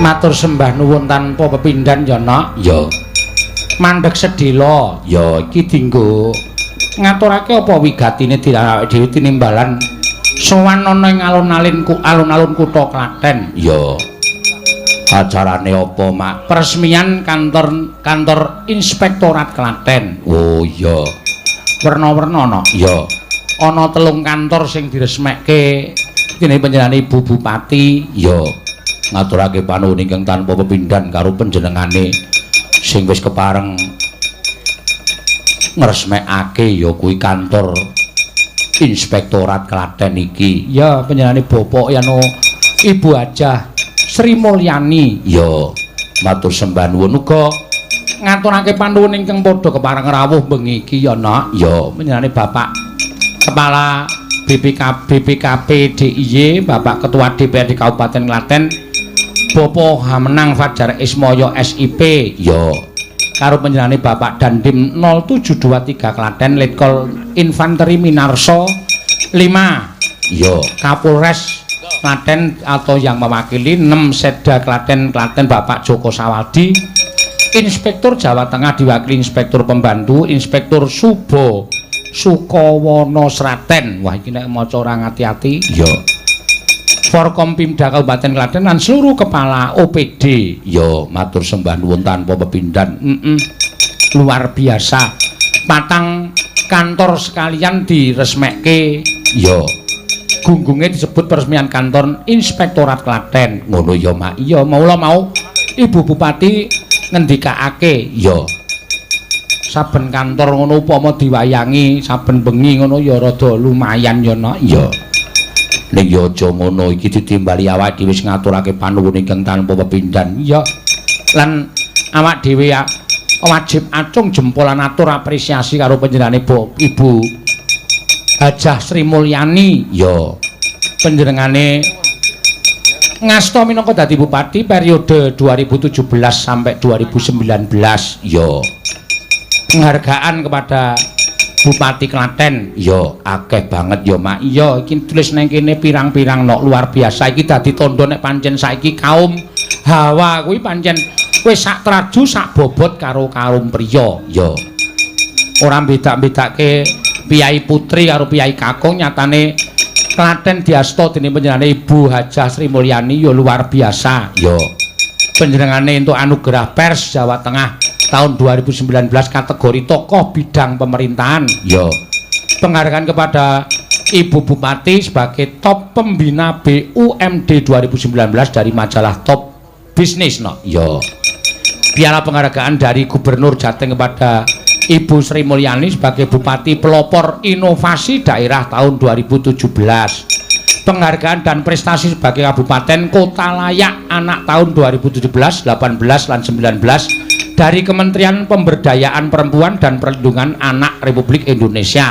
Matur sembah nuwun tanpa pepindhan ya, Nok. Ya. Mandheg sedhela. Ya, iki dinggo ngaturake apa wigatine awake dhewe tinimbalan sowan ana ing alun-alun alun-alun kutha Klaten. Ya. Acarane apa, Mak? Peresmian kantor kantor Inspektorat Klaten. Oh iya. Werna-werna, Nok. Ya. Ana telung kantor sing diresmekke dene panjenengane Ibu Bupati. Ya. Ngaturake panuwun ingkang tanpa pepindhan karo panjenengane sing wis kepareng ngresmekake ya kuwi kantor Inspektorat Klaten iki. Ya, panjenengane Bapak yano Ibu Hajah Sri Mulyani. Ya, matur sembah nuwun uga ngaturake panuwun ingkang padha kepareng rawuh bengi iki ya, Nak. Ya, panjenengane Bapak Kepala BPK BPKP DIY, Bapak Ketua DPRD Kabupaten Klaten, Bapak Hamenang Fajar Ismoyo SIP. Ya, karo panjenengane Bapak Dandim 0723 Klaten Letkol Infanteri Minarso 5. Ya, Kapolres Klaten atau yang mewakili 6 Setda Klaten Klaten Bapak Joko Sawaldi, Inspektur Jawa Tengah diwakili Inspektur Pembantu Inspektur Subo Sukowono Sraten. Wah, iki nek maca ora ngati-ati. Ya. Forkompimda Kabupaten Klaten lan seluruh kepala OPD. Ya, matur sembah nuwun tanpa pepindhan. Luar biasa. Patang kantor sekalian diresmekke. Ya. Gunggunge disebut peresmian kantor Inspektorat Klaten. Ngono ya, Mak. Iya, maula mau Ibu Bupati ngendikake. Ya. Saben kantor ngono upama diwayangi saben bengi ngono ya rada lumayan ya, Nak. Ya. Ning ya aja ngono, iki ditimbali awake dhewe wis ngaturake panuwun ingkang tanpa pepindhan. Iya. Lan awak dhewe wajib acung jempol lan atur apresiasi karo panjenengane Ibu Hajah Sri Mulyani. Ya. Panjenengane ngasta minangka dadi bupati periode 2017 sampai 2019. Ya. Penghargaan kepada Bupati Klaten. Ya, akeh banget ya, Mak. Iya, iki tulis nang kene pirang-pirang, Nok, luar biasa. Iki dadi tandha nek pancen saiki kaum Hawa kuwi pancen wis sak traju sak bobot karo kaum priya. Ya. Ora beda-bedake piyai putri karo piyai kakung, nyatane Klaten diasta dening panjenengane Ibu Hajah Sri Mulyani ya luar biasa. Ya. Panjenengane entuk anugerah pers Jawa Tengah tahun 2019 kategori tokoh bidang pemerintahan. Ya. Penghargaan kepada Ibu Bupati sebagai top pembina BUMD 2019 dari majalah Top Bisnis, no. Ya. Piala penghargaan dari Gubernur Jateng kepada Ibu Sri Mulyani sebagai Bupati Pelopor Inovasi Daerah tahun 2017. Penghargaan dan prestasi sebagai Kabupaten Kota Layak Anak tahun 2017, 18, dan 19 dari Kementerian Pemberdayaan Perempuan dan Perlindungan Anak Republik Indonesia.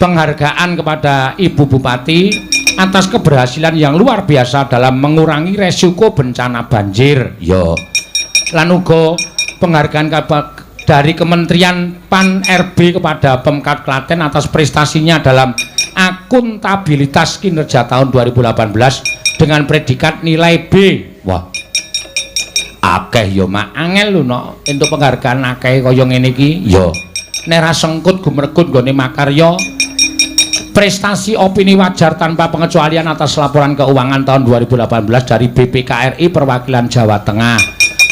Penghargaan kepada Ibu Bupati atas keberhasilan yang luar biasa dalam mengurangi resiko bencana banjir. Ya. Lan uga penghargaan dari Kementerian Pan RB kepada Pemkab Klaten atas prestasinya dalam akuntabilitas kinerja tahun 2018 dengan predikat nilai B. Wah. Akeh ya, Mak. Angel lho, Nok, entuk penghargaan akeh kaya ngene iki. Ya. Nek ra sengkut gumregut nggone makarya. Prestasi opini wajar tanpa pengecualian atas laporan keuangan tahun 2018 dari BPKRI Perwakilan Jawa Tengah.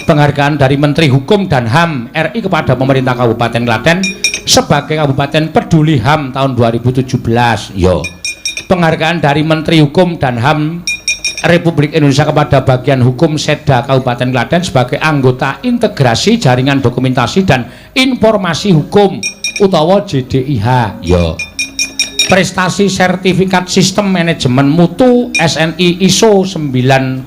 Penghargaan dari Menteri Hukum dan HAM RI kepada pemerintah Kabupaten Klaten sebagai Kabupaten Peduli HAM tahun 2017. Ya. Penghargaan dari Menteri Hukum dan HAM Republik Indonesia kepada bagian hukum Setda Kabupaten Klaten sebagai anggota integrasi jaringan dokumentasi dan informasi hukum utawa JDIH. Ya. Prestasi sertifikat sistem manajemen mutu SNI ISO 9001 2015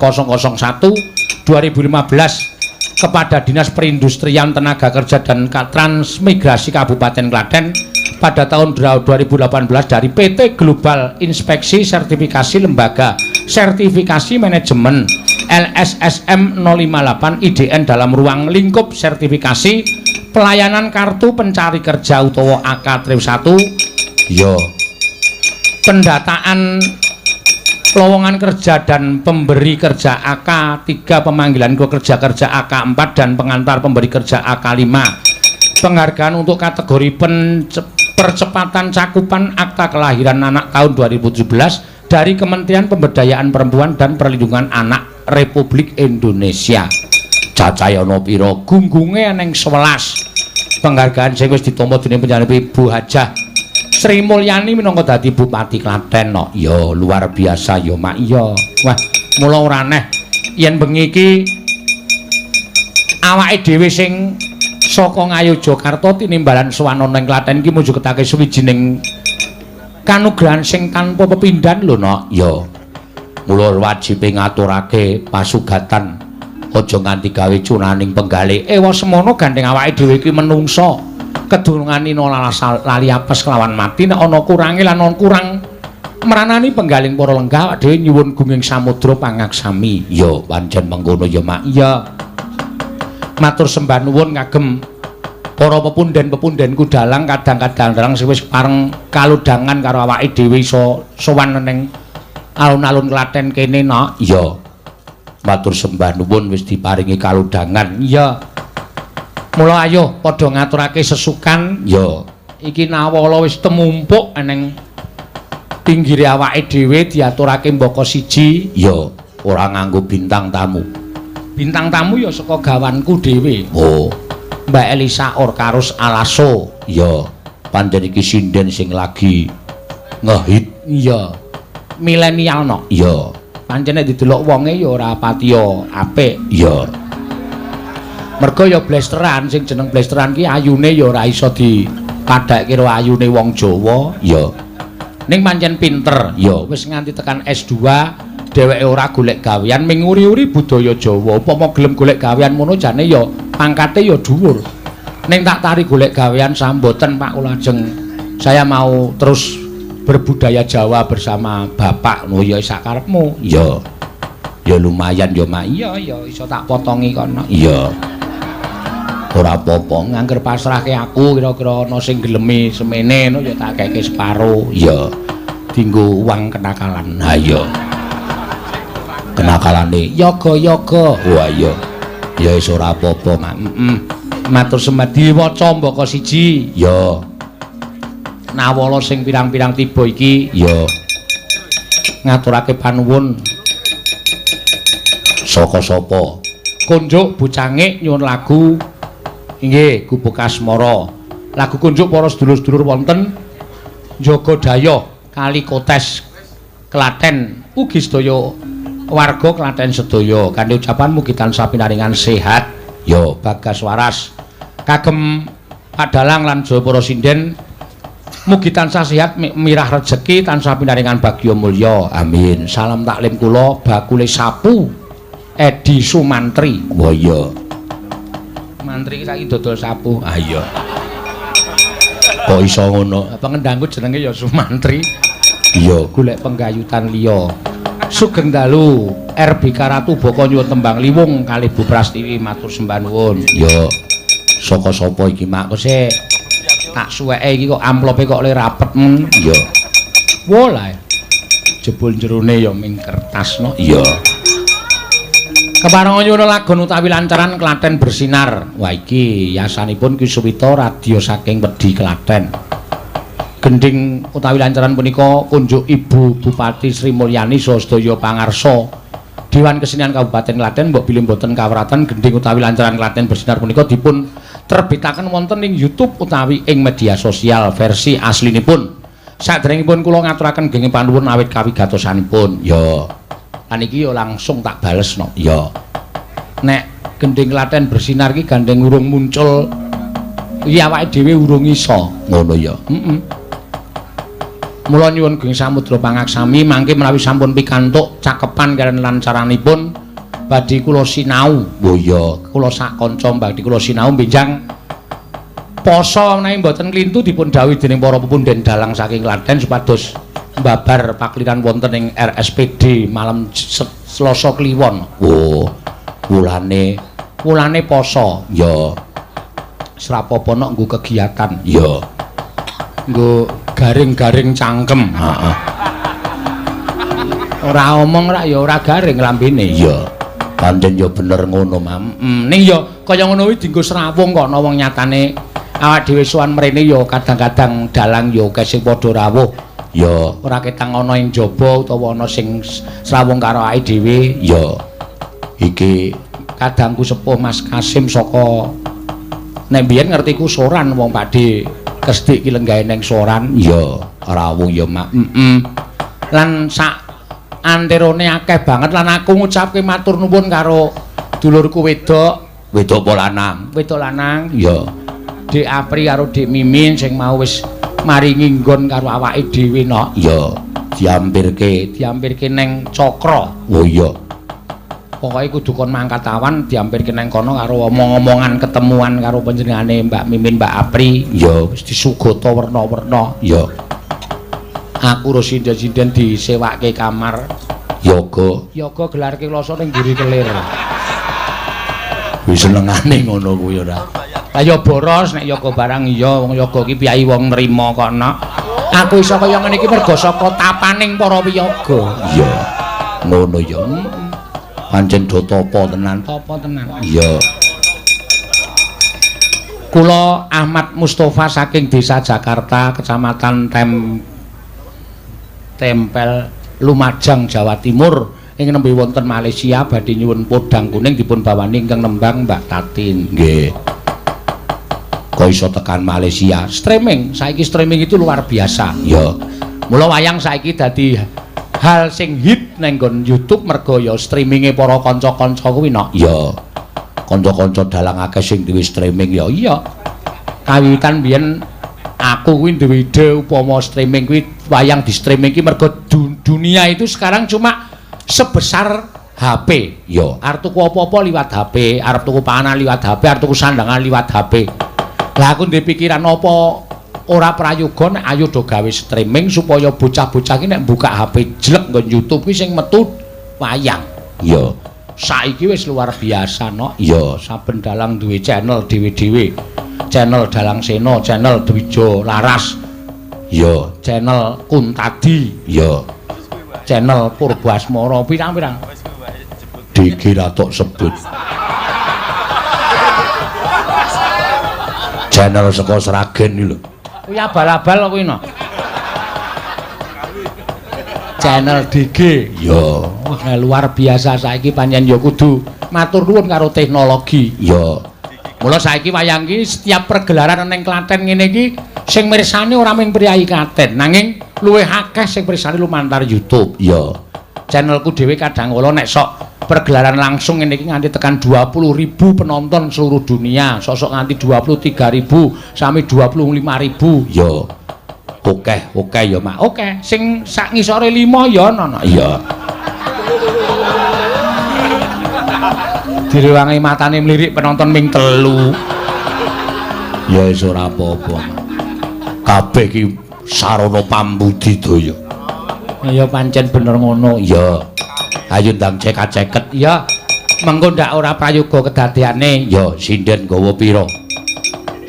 kepada Dinas Perindustrian Tenaga Kerja dan Transmigrasi Kabupaten Klaten pada tahun 2018 dari PT Global Inspeksi Sertifikasi Lembaga Sertifikasi Manajemen LSSM 058 IDN dalam ruang lingkup sertifikasi pelayanan kartu pencari kerja utawa AK 1. Ya. Pendataan Lowongan kerja dan pemberi kerja AK 3, pemanggilan kerja-kerja AK 4 dan pengantar pemberi kerja AK 5. Penghargaan untuk kategori percepatan cakupan akta kelahiran anak tahun 2017 dari Kementerian Pemberdayaan Perempuan dan Perlindungan Anak Republik Indonesia. Cacahe ana pira? Gunggunge eneng 11. Penghargaan sing wis ditampa dening panjenengan Ibu Hajah Sri Mulyani minangka dadi Bupati Klaten no. Ya luar biasa ya Mak ya. Wah, mula ora aneh yen bengi iki awake dhewe sing saka Ngayogyakarta tinimbalan sowan ana ing Klaten iki mujudake suwijining kanugrahan sing tanpa pepindhan lho nok. Ya. Mula wajibe ngaturake pasugatan aja nganti gawe cunaning penggalih. Ewa semono gandeng awake dhewe iki menungsa. Kedunungane lali apes kelawan mati nek ana kurange lan ana kurang meranani penggaling para lenggah awake dhewe nyuwun gunging samudra pangaksami. Ya pancen mengkono ya Mak. Iya. Matur sembah nuwun kagem para pepunden-pepundenku dalang kadang-kadang dalang sing wis pareng kalodhangan karo awake dhewe iso sowan ning alun-alun Klaten kene nok. Iya. Matur sembah nuwun wis diparingi kalodhangan. Iya. Mula ayo padha ngaturake sesukan. Ya. Iki nawala wis temumpuk eneng pinggire awake dhewe diaturake mbaka siji. Ya, ora nganggo bintang tamu. Bintang tamu ya saka gawanku dhewe. Oh, Mbak Elisa Orkarus Alaso. Ya, pancen iki sinden sing lagi ngehit. Iya. Milenial no. Ya. Pancen nek didelok wonge ya ora patiya apik. Ya. Merga ya blesteran, sing jeneng blesteran ki ayune ya ora iso dipadhakke karo ayune wong Jawa. Ya. Ning pancen pinter. Ya, wis nganti tekan S2 dheweke ora golek gawean ming nguri-uri budaya Jawa. Upama gelem golek gawean ngono jane ya pangkate ya dhuwur. Ning tak tari golek gawean samboten Pak kula ajeng. Saya mau terus berbudaya Jawa bersama bapak. Oh ya sak karepmu. Ya. Ya lumayan ya Mak. Iya ya iso tak potongi kono. Iya. Ora apa-apa, ngangger pasrahke aku kira-kira ana sing gelemi semene ngono ya tak keke separo. Ya. Dinggo uang kenakalan. Ha iya. Kenakalane yoga-yoga. Wah iya. Ya wis ora apa-apa, Mak. Heeh. Matur sembah diwaca mbaka siji. Ya. Nawala sing pirang-pirang tiba iki. Ya. Ngaturake panuwun. Saka sapa? Kunjuk Bucangik nyuwun lagu inggih Gubuk Asmara. Lagu kunjuk para sedulur-sedulur wonten Jogodayoh Kali Kotes Klaten ugi sedaya warga Klaten sedaya kanthi ucapan mugi tansah pinaringan sehat ya bagas waras. Kagem Padalang lan sedaya para sinden mugi tansah sehat mirah rejeki tansah pinaringan bagya mulya. Amin. Salam taklim kula bakule sapu Edi Sumantri. Wah iya. Mantri iki saiki dodol sapu. Ah iya. Kok iso ngono? Pengendangku jenenge ya Sumantri. Iya, golek penggayutan liya. Sugeng dalu RBK Ratu Boko nyuwun tembang liwung kalih Bu Prastiwi matur sembah nuwun. Ya. Saka sapa iki Mak? Kok sik tak suweke iki kok amplope kok le rapet men. Iya. Wolah. Jebul jerone ya ming kertas no. Iya. Kepareng nyuwun lagon utawi lancaran Klaten Bersinar. Wah iki yasanipun Ki Suwita radio saking Wedi Klaten. Gending utawi lancaran punika kunjuk Ibu Bupati Sri Mulyani saha sedaya pangarsa Dewan Kesenian Kabupaten Klaten mbok bilih mboten kawratan gending utawi lancaran Klaten Bersinar punika dipun terbitaken wonten ing YouTube utawi ing media sosial versi aslinipun. Saderengipun kula ngaturaken genging panuwun awit kawigatosanipun. Ya. Lan iki ya langsung tak bales no. Ya. Nek gending Klaten Bersinar iki gandeng urung muncul iki awake dhewe urung iso. Ngono ya. Heeh. Mula nyuwun Geng Samudra Pangaksami mangke menawi sampun pikantuk cakepan kaliyan lancaranipun badhe kula sinau. Oh iya, kula sak kanca badhe kula sinau benjang poso menawi mboten klintu dipun dhawuhi dening para pepunden dalang saking Klaten supados mbabar pakliran wonten ing RSPD malam Selasa Kliwon. Oh, wulane wulane poso. Ya. Srapapa nok nggo kegiatan. Ya. Nggo garing-garing cangkem. Heeh. Ora omong rak ya ora garing lambene. Iya. Pancen ya bener ngono, Mam. Ning ya kaya ngono kuwi dienggo srawung kok ana wong nyatane awak dhewe sowan mrene ya kadang-kadang dalang ya akeh sing padha rawuh. Ya, ora ketang ana ing jaba utawa ana sing srawung karo awake dhewe. Ya. Iki kadangku sepuh Mas Kasim saka nek biyen ngertiku Soran wong Pakde Kesdik ki lenggahe ning Soran. Ya, rawuh ya, Mak. Lan sak anterone akeh banget lan aku ngucapke matur nuwun karo dulurku wedok. Wedok apa lanang? Wedok lanang. Ya. Dik Apri karo Dik Mimin sing mau wis maringi nggon karo awake dhewe nok. Ya, diampirke, diampirke ning Cakra. Oh iya. Pokoke kudu kon mangkat awan diampirke nang kono karo omong-omongan ketemuan karo panjenengane Mbak Mimin Mbak Apri. Ya, wis disugata werna-werna. Ya. Aku ro sinden-sinden disewake kamar. Yoga. Yoga gelarke kloso ning mburi kelir. Wis senengane ngono kuwi ora. Lah ya boros nek yoga barang iya wong yoga ki piyayi wong nrima kok nok. Aku iso kaya ngene iki mergo saka tapaning para wiyaga. Iya. Ngono ya. Pancen do tapa tenan. Tapa tenan. Iya. Kula Ahmad Mustofa saking Desa Jakarta, Kecamatan Tempel, Lumajang, Jawa Timur. Ing nembe wonten Malaysia badhe nyuwun podang kuning dipun bawani ingkang nembang Mbak Tatin. Nggih. Kok iso tekan Malaysia? Streaming, saiki streaming itu luar biasa. Ya. Mula wayang saiki dadi hal sing hit nang nggon YouTube mergo ya streaminge para kanca-kanca kuwi nok. Ya. Kanca-kanca dalang akeh sing duwe streaming ya. Iya. Kawitan biyen aku kuwi duwe ide upama streaming kuwi wayang di streaming ki mergo dunia itu sekarang cuma sebesar HP. Ya. Arep tuku apa-apa liwat HP, arep tuku panganan liwat HP, arep tuku sandangan liwat HP. Lah aku ndek pikiran apa ora prayoga nek ayo do gawe streaming supaya bocah-bocah ki nek buka HP jlek nggon YouTube ki sing metu wayang. Ya. Saiki wis luar biasa nok. Ya, saben dalang duwe channel dhewe-dhewe. Channel Dalang Sena, channel Dwijo Laras. Ya, channel Kuntadi. Ya. Channel Purbo Asmara pirang-pirang. Dikira tok sebut. Channel saka Sragen iki lho. Kuwi abal-abal kuwi no. Channel DG. Ya. Wah, luar biasa saiki pancen ya kudu matur nuwun karo teknologi. Ya. Mula saiki wayang iki setiap pergelaran ning Klaten ngene iki sing mirsani ora mung priyayi Klaten, nanging luwih akeh sing mirsani lumantar YouTube. Ya. Channelku dhewe kadang kala nek sok pergelaran langsung ngene iki nganti tekan 20.000 penonton seluruh dunia, sosok nganti 23.000 sampai 25.000. Ya. Okeh, okeh ya, Mak. Okeh, sing sak ngisore 5 ya ana. Iya. Direwangi matane mlirik penonton ming 3. Ya wis ora apa-apa. Kabeh iki sarana pambudidaya. Ya pancen bener ngono. Ya. Ayo ndang cekak-ceket. Ya. Mengko ndak ora prayoga kedadeane. Ya, sinden nggawa pira?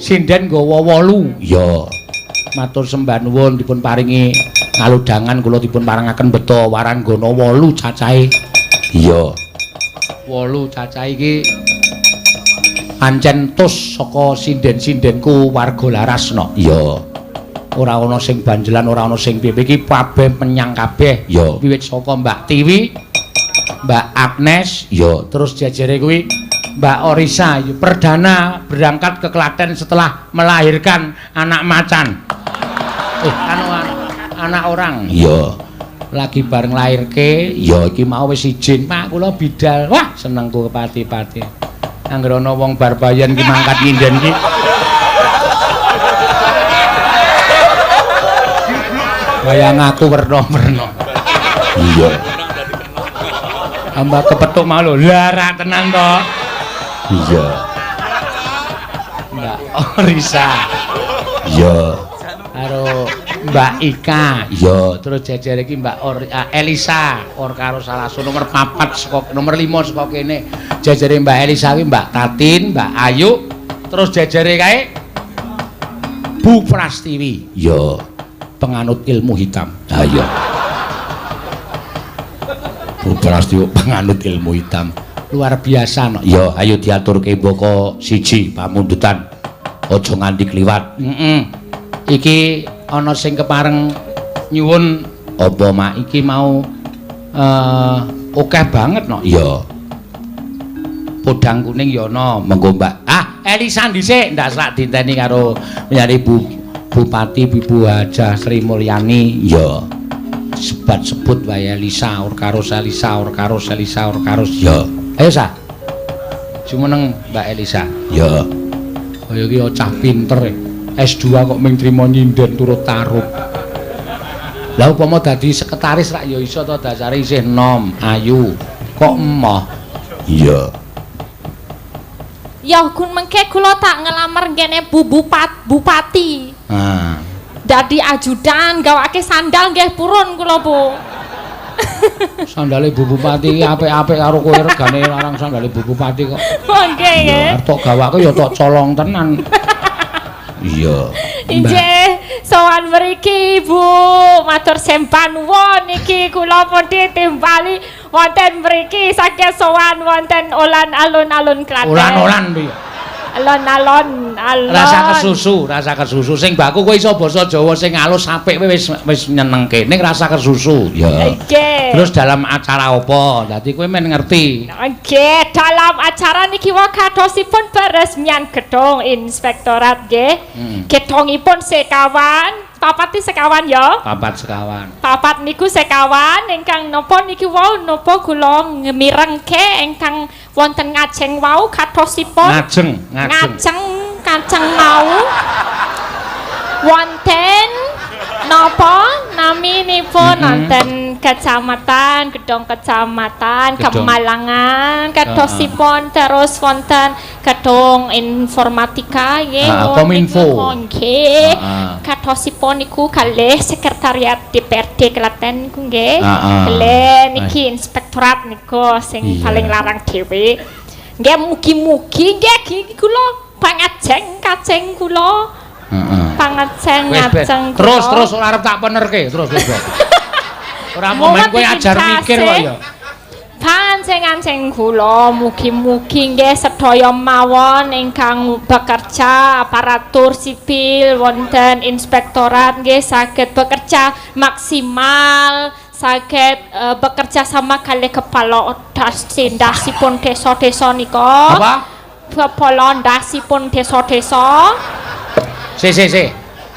Sinden nggawa 8. Ya. Matur sembah nuwun dipun paringi kalodhangan kula dipun parengaken beto waranggana 8 cacahe. Iya. 8 cacahe iki pancen tus saka sinden-sindenku warga Laras no. Iya. Ora ana sing banjelan, ora ana sing piye iki kabeh menyang kabeh. Iya. Wiwit saka Mbak Tiwi, Mbak Agnes, iya, terus jejere kuwi Mbak Orisa perdana berangkat ke Klaten setelah melahirkan anak macan. Anu anak orang. Iya. Lagi bareng lahirke, iya iki mau wis izin, Pak, kula bidal. Wah, senengku kepati-pati. Anggere ana wong bar bayan ki mangkat nyinden ki. Bayang aku werna-werna. Iya. Tambah kepethuk mau lho. Lah ra tenan to. Iya. Mbak Orisa. Iya. Karo Mbak Ika. Iya. Terus jejere iki Mbak Elisa, or karo salah nomor 4 saka nomor 5 saka kene. Jejere Mbak Elisa kuwi Mbak Tatin, Mbak Ayu, terus jejere kae Bu Prastiwi. Iya. Penganut ilmu hitam. Ha iya. Prasetyo penganut ilmu hitam. Luar biasa no. Ya, ayo diaturke mbaka siji pamundutan. Aja nganti kliwat. Heeh. Iki ana sing kepareng nyuwun apa, Mak? Iki mau akeh banget no. Iya. Podang kuning ya ana, monggo Mbak. Ah, Elisa dhisik ndak sak dinteni karo nyari Bu Bupati Ibu Hajah Sri Mulyani. Iya. Sebat sebut wae Elisa ur karo Elisa ur karo Elisa ur karo. Iya. Ayo sa. Jumeneng Mbak Elisa. Iya. Kaya iki cah pinter. S2 kok mung trimo nyinden turut tarup. Lah upama dadi sekretaris rak ya iso to, dasare isih enom, ayu. Kok emoh. Iya. Ya gun mengke kula tak ngelamar ngene Bu Bupati. Ah. Dadi ajudan gawake sandal nggih purun kula, Bu. Sandale Bu Bupati iki apik-apik karo kowe regane larang sandale Bu Bupati kok. Oh nggih nggih. Tok gawake ya tok colong tenan. Iya. Injih, sowan mriki Ibu, matur sembah nuwun niki kula pun ditimbali wonten mriki saking sowan wonten olan alun-alun Klaten. Olan-olan piye? Alon-alon, alon. Rasa kesusu, rasa kesusu sing baku kowe iso basa Jawa sing alus apik kowe wis wis nyenengke ning rasa kesusu. Ya. Nggih. Terus dalam acara apa? Dadi kowe men ngerti. Nggih, dalam acara niki wae kadosipun peresmian gedung inspektorat nggih. Gedungipun sekawan, papat sekawan ya. Papat sekawan. Papat niku sekawan ingkang napa niki wau napa kula mirengke ingkang wonten ngajeng wau kadosipun ngajeng, ngajeng. Ngajeng kacang mau wonten napa naminipun wonten kecamatan, gedung kecamatan gedung. Kemalangan kadosipun terus wonten gedung informatika nggih Kominfo. Nggih. Kadosipun niku kalih sekretariat DPRD Klaten niku nggih. Kalih niki inspektorat niku sing paling larang dhewe. Nggih mugi-mugi nggih kula pangajeng kaceng kula. Pangajeng ngajeng. Terus terus ora arep tak penerke, terus terus. Ora momen kowe ajar mikir kok ya. Panceng-anceng kula mugi-mugi nggih sedaya mawon ingkang bekerja aparatur sipil wonten inspektorat nggih saged bekerja maksimal, saged bekerja sama kalih kepala ndasipun desa-desa nika. Apa? Kepala ndasipun desa-desa. Si si si.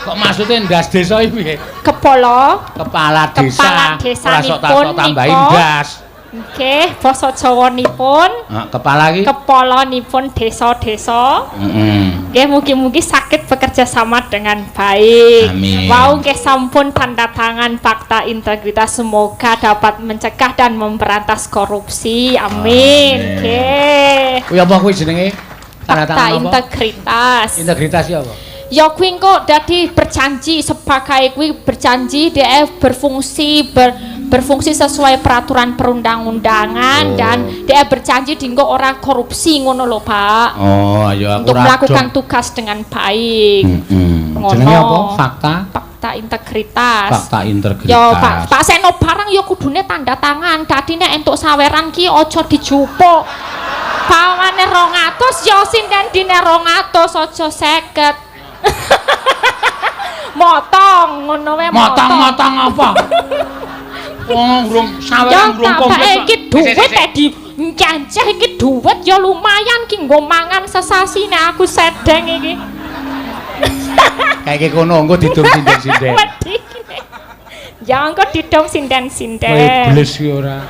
Kok maksudnya ndas desa iki piye? Kepala kepala desa. Kepala desanipun tambahin ndas. Nggih, basa Jawanipun. Heeh, kepala iki kepalanipun desa-desa. Heeh. Nggih, mugi-mugi saged bekerja sama dengan baik. Amin. Wau nggih sampun tanda tangan fakta integritas, semoga dapat mencegah dan memberantas korupsi. Amin. Nggih. Kuwi apa kuwi jenenge? Tanda Fakta tangan apa? integritas. Integritas ya apa? Ya kuwi engko dadi berjanji sebagai kuwi berjanji dhek berfungsi berfungsi sesuai peraturan perundang-undangan dan dia berjanji dinggo orang korupsi ngono lho Pak. Oh, ya aku untuk melakukan tugas dengan baik. Ngono. Jenenge apa? Fakta fakta integritas. Fakta integritas. Ya Pak, Pak Seno barang ya kudune tanda tangan. Dadi nek entuk saweran ki aja dijupuk. Pawane 200 ya sinden dine 200 aja 50. Motong ngono wae motong. Motong apa? Wong urung saweran urung komplit. Iki duit di ncanceh iki duit ya lumayan ki nggo mangan sesasi nek aku sedeng iki. Kayak kono engko didum sinden-sinden. Ya engko didum sinden-sinden. Kowe bles ki ora.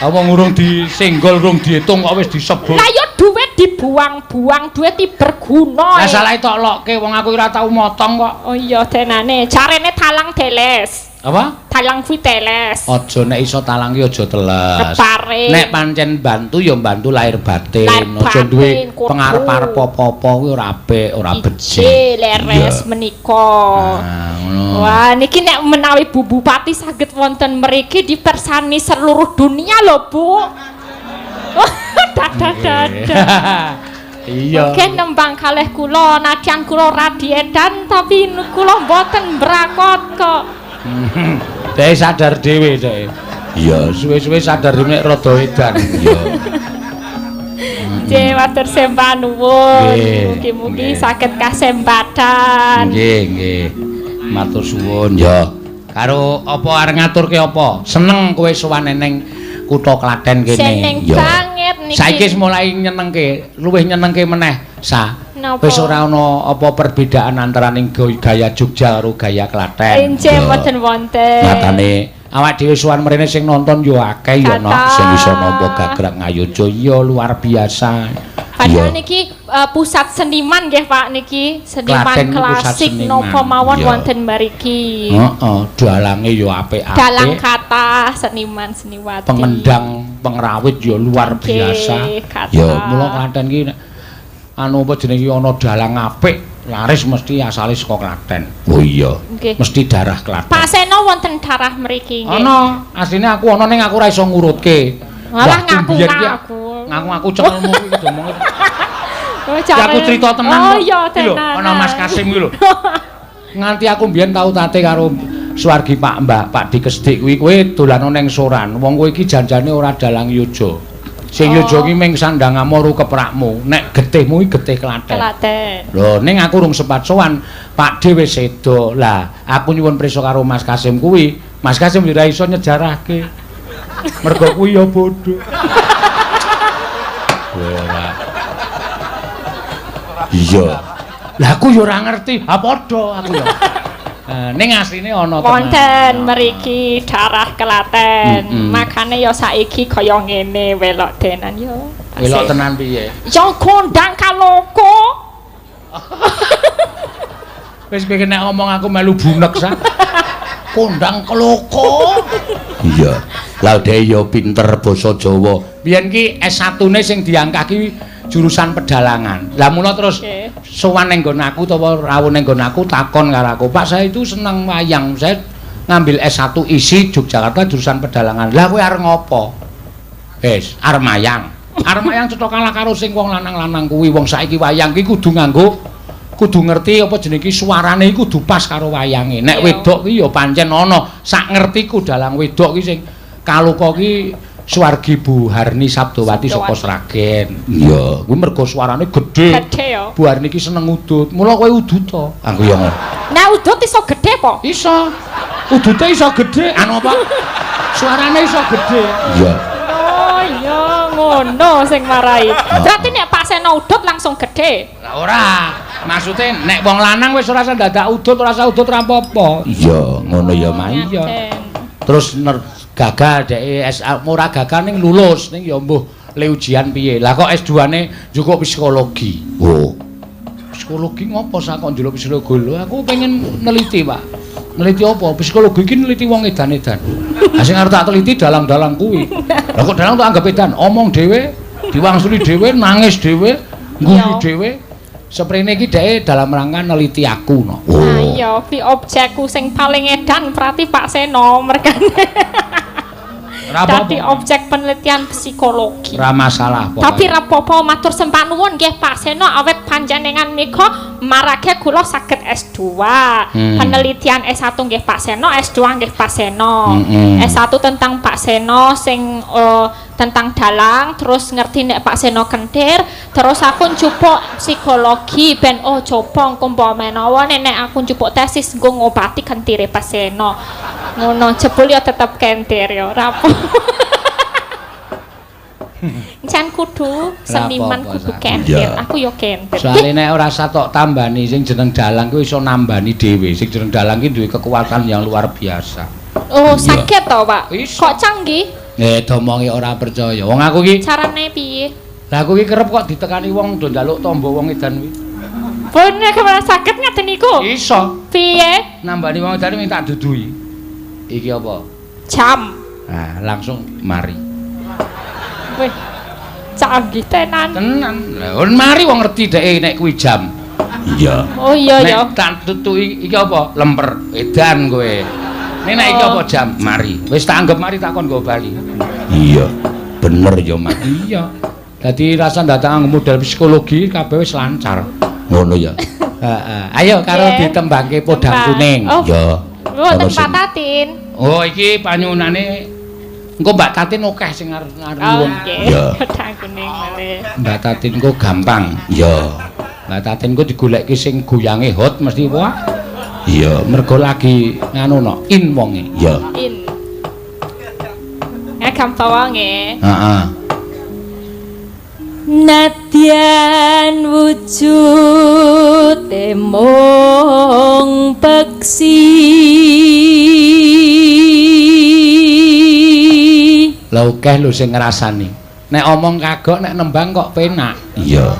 Wong urung disenggol, urung diitung kok wis disebut. Lah ya duit dibuang-buang, duit iki berguna. Lah salah tok lokke wong aku ora tau motong kok. Oh iya tenane, carene talang teles. Apa? Talang kuwi teles. Aja nek iso talang ki aja teles. Kepare. Nek pancen bantu ya bantu lahir batin. Aja duwe pengarep-arep apa-apa kuwi ora apik, ora becik. Leres menika. Nah, ngono. Wah, niki nek menawi Bu Bupati saged wonten mriki dipersani seluruh dunia lho, Bu. Dadah-dadah. Iya. Oke nembang kalih kula, nadyan kula radiedan tapi kula mboten mbrakot kok. Dhek sadar dhewe dhek. Iya, Suwe-suwe sadar nek rada edan. Iya. Nggih, matur sembah nuwun. Nggih, Mugi-mugi nggih. saged kasempatan. Nggih, nggih. Matur suwun ya. Karo apa arep ngaturke apa? Seneng kowe sowan ning kutha Klaten kene. Seneng Ya. banget niki. Saiki wis mulai nyenengke, luwih nyenengke meneh, Sa. Napa? Wis ora ana apa perbedaan antaraning gaya Jogja karo gaya Klaten. Injih Ya. mboten wonten. Nyatane awak dhewe sowan mrene sing nonton yo akeh ya no, Kathah. Sing iso nampa gagrak Ngayogya ya luar biasa. Padahal Iya. niki pusat seniman nggih Pak niki, seniman Klaten niku pusat klasik seniman. napa mawon Iya. wonten mriki. Heeh, dalange yo apik-apik. Dalang kathah seniman seniwati. Pengendang, pengrawit yo luar biasa. Nggih, kathah. Ya, Mula Klaten ki nek anu apa jenenge ana dalang apik, laris mesti asale saka Klaten. Oh iya. Nggih. Mesti darah Klaten. Pak Seno wonten darah mriki nggih. Ana, asline aku ana ning aku ora iso ngurutke. Malah Wah, aku biyen ki ngaku-ngaku. Ngaku-ngaku cengelmu kuwi diomongke. Oh, Ya aku cerita tenan. Oh kok. iya Iki lho, tenan. ana Mas Kasim kuwi lho. Nganti aku mbiyen tau tate karo Suwargi Pak Mbah, Pak Dikesdik kuwi kowe dolano ning Soran. Wong kowe iki janjane ora dalang yojo. Sing Oh. yojo ki ming sandang amoru keprakmu, nek getihmu iki getih Klaten. Klaten. Lho, ning aku rung sempat sowan, Pak D wis sedo. Lah, aku nyuwun prisa karo Mas Kasim kuwi. Mas Kasim yo ora iso nyejarahke. Mergo kuwi ya bodho. Ora. Iya. Lah aku yo ora ngerti. Ha padha aku yo. Ning asline ana tenan. Wonten mriki darah Klaten. Mm-mm. Makane ya saiki kaya ngene welok tenan yo. Welok tenan piye? Ya kondang kaloko. Wis kowe nek ngomong aku melu bunek sa. Kondang keloko. Iya. Lah dhek ya pinter basa Jawa. Biyen ki S1-ne sing diangkah ki jurusan pedalangan. Lah mula terus Oke. sowan ning nggon aku utawa rawuh ning nggon aku takon karo aku, "Pak, saya itu seneng wayang. Saya ngambil S1 ISI Yogyakarta jurusan pedalangan." Lah kowe arep ngopo? Wis, arep mayang. Arep mayang cetha kalah karo sing wong lanang-lanang kuwi. Wong saiki wayang ki kudu nganggo kudu ngerti apa jenenge ki suarane iki kudu pas karo wayange. Nek Iya. wedok ki ya pancen ana. Sak ngertiku dalang wedok ki sing kaloka ki Suwargi Bu Harni Sabdowati saka Sragen. Iya. Kuwi mergo suarane gedhe. Gedhe ya. Bu Harni ki seneng udut. Mula kowe udut to. Aku ya ngono. Nah udut iso gedhe po? Iso. Udute iso gedhe. Anu apa? Suarane iso gedhe. Iya. Oh iya ngono sing marai. Berarti nek Pak Seno udut langsung gedhe. Lah ora. Maksude nek wong lanang wis ora usah dadak udut, ora usah udut ora apa-apa. Iya, ngono ya, Mas. Iya. Ngaten. Terus gagal dhek SA ora gagal ning lulus ning ya mbuh le ujian piye. Lah kok S2-ne njukuk psikologi. Oh. Psikologi ngopo sak kok njaluk psikologi? Lho aku pengen neliti, Pak. Neliti apa? Psikologi iki neliti wong edan-edan. Lah sing arep tak teliti dalang-dalang kuwi. Lah kok dalang tak anggap edan, omong dhewe, diwangsuli dhewe, nangis dhewe, guyu Iya. dhewe. Seprene iki dhek dalam rangka neliti aku no. Oh. Nah iya, pi objekku sing paling edan berarti Pak Seno mergane. Ora Dadi apa-apa. objek penelitian psikologi. Ora masalah pokoke. Tapi rapopo matur sembah nuwun nggih Pak Seno awet panjenengan nika marake kula saged S2. Penelitian S1 nggih Pak Seno, S2 nggih Pak Seno. S1 tentang Pak Seno sing tentang dalang, terus ngerti nek Pak Seno kentir, terus aku njupuk psikologi ben oh coba engko mbok menawa nek aku njupuk tesis nggo ngobati kentire Pak Seno. Ngono jebul ya tetep kentir ya rapo. Jan kudu seniman kudu kentir. Aku ya kentir. Soale nek ora usah tok tambani sing jeneng dalang kuwi iso nambani dhewe. Sing jeneng dalang ki duwe kekuatan yang luar biasa. Oh, sakit to, Pak? Iso. Kok canggih? Domongi ora percaya. Wong aku ki carane piye? Lah aku ki kerep kok ditekani wong do njaluk tombo wong edan kuwi. Bener kemana saged ngaten niku? Iso. Piye? Nambani wong edan minta duduhi. Iki apa? Jam. Nah, langsung mari. Wih. Canggih tenan. Tenan. Lah mari wong ngerti dhek nek kuwi jam. Iya. Oh iya ya. Nek tak tutuki iki apa? Lemper. Edan kowe. Nek nek iki apa jam? Mari. Wis tak anggap mari tak kon nggo bali. Iya. Bener ya, Mas. Iya. Dadi rasa datang modal psikologi kabeh wis lancar. Ngono ya. Heeh. Ayo karo ditembangke podang kuning. Oh. Iya. Mboten patatin. Oh, iki panyuwunane Engko Mbak Tatin akeh sing arep nyuwun. Iya. Podang kuning malih. Mbak Tatin engko gampang. Iya. Mbak Tatin engko digoleki sing goyange hot mesti wah. Iya. Mergo lagi nganu no, in wonge. Iya. In. Ya gampang wonge. Heeh. Nadyan wujud mung peksi. Lah akeh lho sing ngrasani. Nek omong kagok nek nembang kok penak. Iya.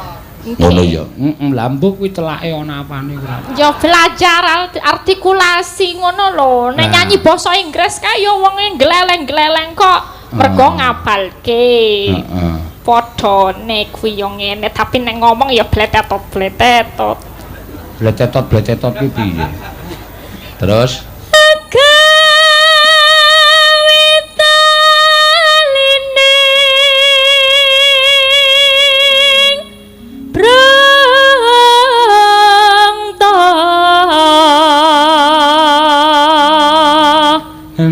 Ngono ya. Heeh, lha mbok kuwi telake ana apane kuwi. Ya belajar artikulasi ngono lho. Nek nyanyi basa Inggris kae ya wonge gleleng-gleleng kok mergo ngapalke. Heeh. Padha nek kuwi yo ngene tapi nek ngomong ya bletetot-bletetot. Bletetot-bletetot kuwi piye? Terus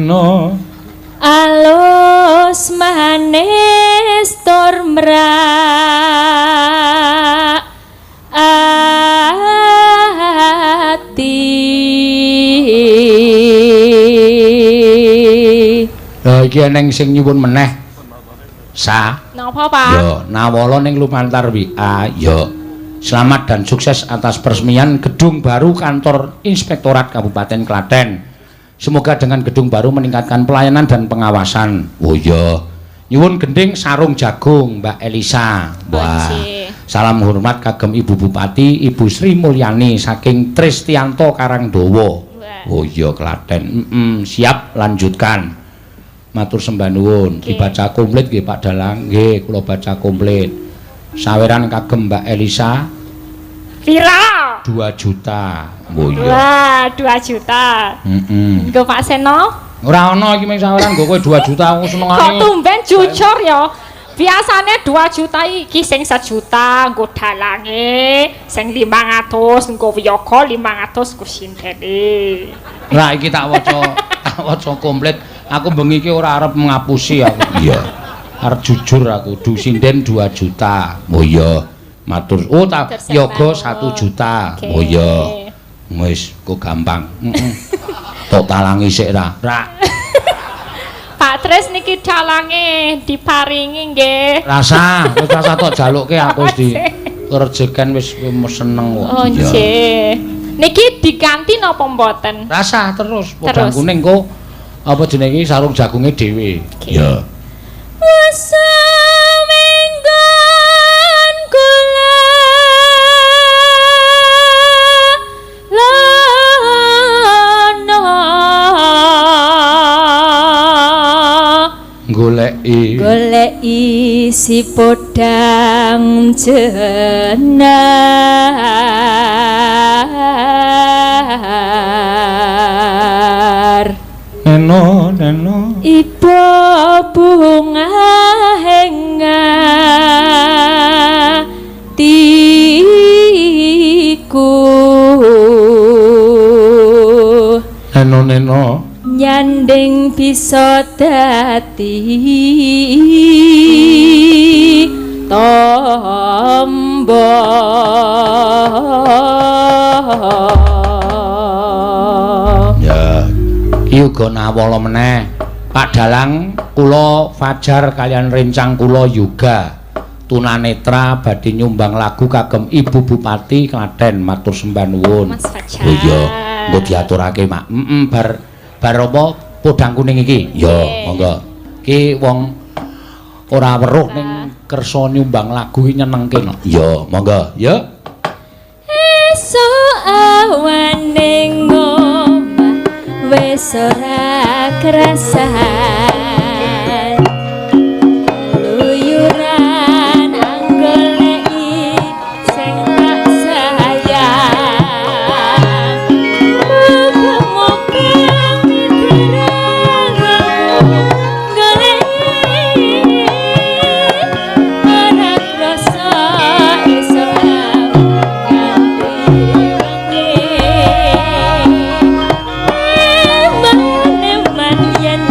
no alus manis tur mrak ati. Lha iki eneng sing nyuwun meneh. Sa. Napa, Pak? Yo, nawala ning lumantar WA. Yo. Selamat dan sukses atas peresmian gedung baru kantor Inspektorat Kabupaten Klaten. Semoga dengan gedung baru meningkatkan pelayanan dan pengawasan. Oh iya. Nyuwun gending sarung jagung Mbak Elisa. Wah. Salam hormat kagem Ibu Bupati Ibu Sri Mulyani saking Tristianto Karangdowo. Oh iya Klaten. Siap lanjutkan. Matur sembah nuwun. Dibaca komplit nggih Pak Dalang. Nggih, kula baca komplit. Saweran kagem Mbak Elisa. Pira? 2 juta. Oh iya. Wah, 2 juta. Heeh. Nggo Pak Seno? Ora ana iki mung saweran nggo kowe 2 juta aku senengane. Kok tumben jujur ya. Biasane 2 juta iki sing 1 juta nggo dalange, sing 500 nggo wiyaga, 500 nggo sindene. Lah iki tak waca, tak waca komplit. Aku bengi iki ora arep ngapusi aku. Iya. Arep jujur aku, du sinden 2 juta. Oh iya. Matur. Oh, ta yoga 1 juta. Oh iya. Wis, kok gampang. Heeh. Tok talangi sik ra. Ra. Pak Tris niki dalange diparingi nggih. Rasa, wis rasa tok jalukke aku wis di kerjeken wis seneng kok. Oh nggih. Niki diganti napa mboten? Rasa terus podang kuning kok apa jenenge iki sarung jagunge dhewe. Iya. Wesawenggon kula lana goleki goleki si podang jenar neno neno ibu bunga hatiku neno neno nyanding bisa dadi tombo. Ya iki uga nawala meneh Pak Dalang kula Fajar kalian rencang kula Yoga tunanetra badhe nyumbang lagu kagem Ibu Bupati Klaten. Matur sembah nuwun. Mas Fajar. Oh iya, engko diaturake, Mak. Heeh, bar bar apa podang kuning iki? Ya, monggo. Iki wong ora weruh ning kersa nyumbang lagu iki nyenengke no. Ya, monggo. Ya. Esuk awane ngomah wis ora krasan luyuran anggoleki sing tak sayang muga-muga mitrane goleki ora krasa esuk nganti wengi eman-eman yen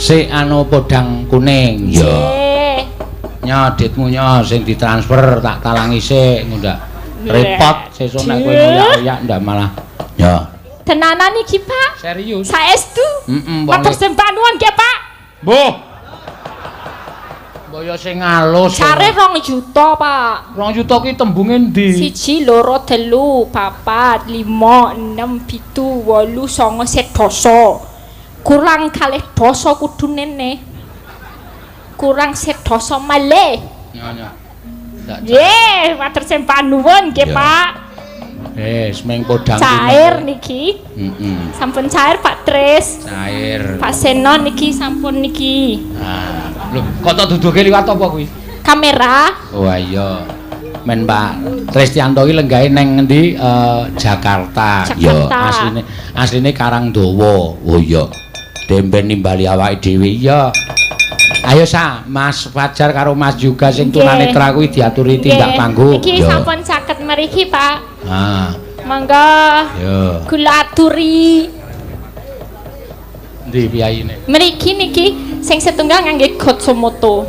Sik anu podang kuning. Iya. Nyo ditmu nyo sing ditransfer tak talangi sik ndak. Repot sesuk nek kowe ngoyak-oyak ndak malah. Ya. Tenanan iki, Pak. Serius. Saestu. Heeh, matur sembah nuwun nggih, Pak. Mbuh. Mbok ya sing alus. Care 2 juta, Pak. 2 juta ki tembunge endi? 1 2 3 4 5 6 7 8 9 10. Kurang kalih dasa kudune ne. Kurang sedasa malih. Nyo nyo. Nggih, matur sembah nuwun nggih, Pak. Semeng podang cair niki. Heeh. Sampun cair Pak Tris. Cair. Pak Seno niki sampun niki. Nah, lho kok tok duduke liwat apa kuwi? Kamera. Oh iya. Men Pak Tristianto iki lenggahe neng ngendi? Jakarta. Ya, asline Karangdawa. Oh iya. Demben nimbali awake dhewe. Iya. Ayo sa, Mas Fajar karo Mas juga sing tunanetra kuwi diaturi tindak panggung. Iki sampun caket mriki, Pak. Ah. Monggo. Yo. Kula aturi. Endi piyayine? Mriki niki sing setunggal ngangge kacamata.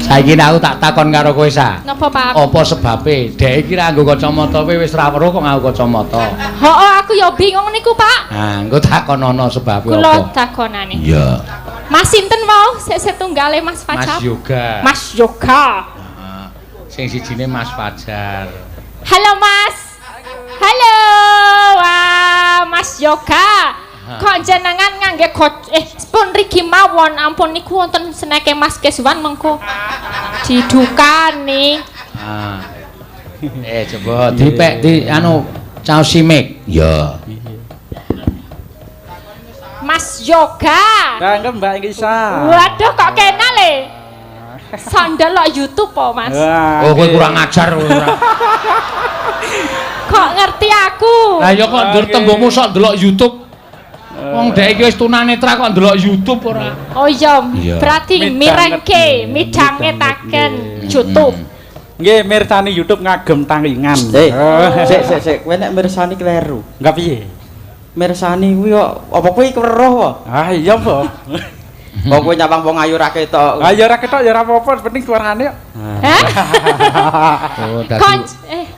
Saiki aku tak takon karo kowe sa. Napa, Pak? Apa sebabe? Dhek iki ra nggo kacamata kowe wis ra weruh kok nganggo kacamata. Heeh, aku ya bingung niku, Pak. Nah, engko takon ana sebabe apa? Kula takonane. Iya. Mas sinten wau sik setunggale Mas Fajar? Mas Yoga. Mas Yoga. Heeh. Sing sijine Mas Fajar. Halo, Mas. Halo. Wah, Mas Yoga. Kok jenengan ngangge pun riki mawon ampun niku wonten seneke Mas Keswan mengko didukani. Ah. Coba dipek di anu caos simik. Ya. Mas Yoga. Kangen Mbak Elisa. Waduh kok kenal e. Sandal lok YouTube po, Mas. Oh, kowe kurang ajar kowe ora. Kok ngerti aku? Lah ya kok ndur tembungmu sok ndelok YouTube. Wong dhek iki wis tunanetra kok ndelok YouTube ora. Oh iya, berarti mirengke, midhangetaken YouTube. Nggih, mirsani YouTube ngagem tanglingan. Sik sik sik, kowe nek mirsani kleru. Enggak piye? Mirsani kuwi kok apa kowe weruh apa? Ah iya apa? Kok kowe nyawang wong ayu ra ketok. Ah ya ora ketok ya ora apa-apa, penting suarane kok. Hah? Oh,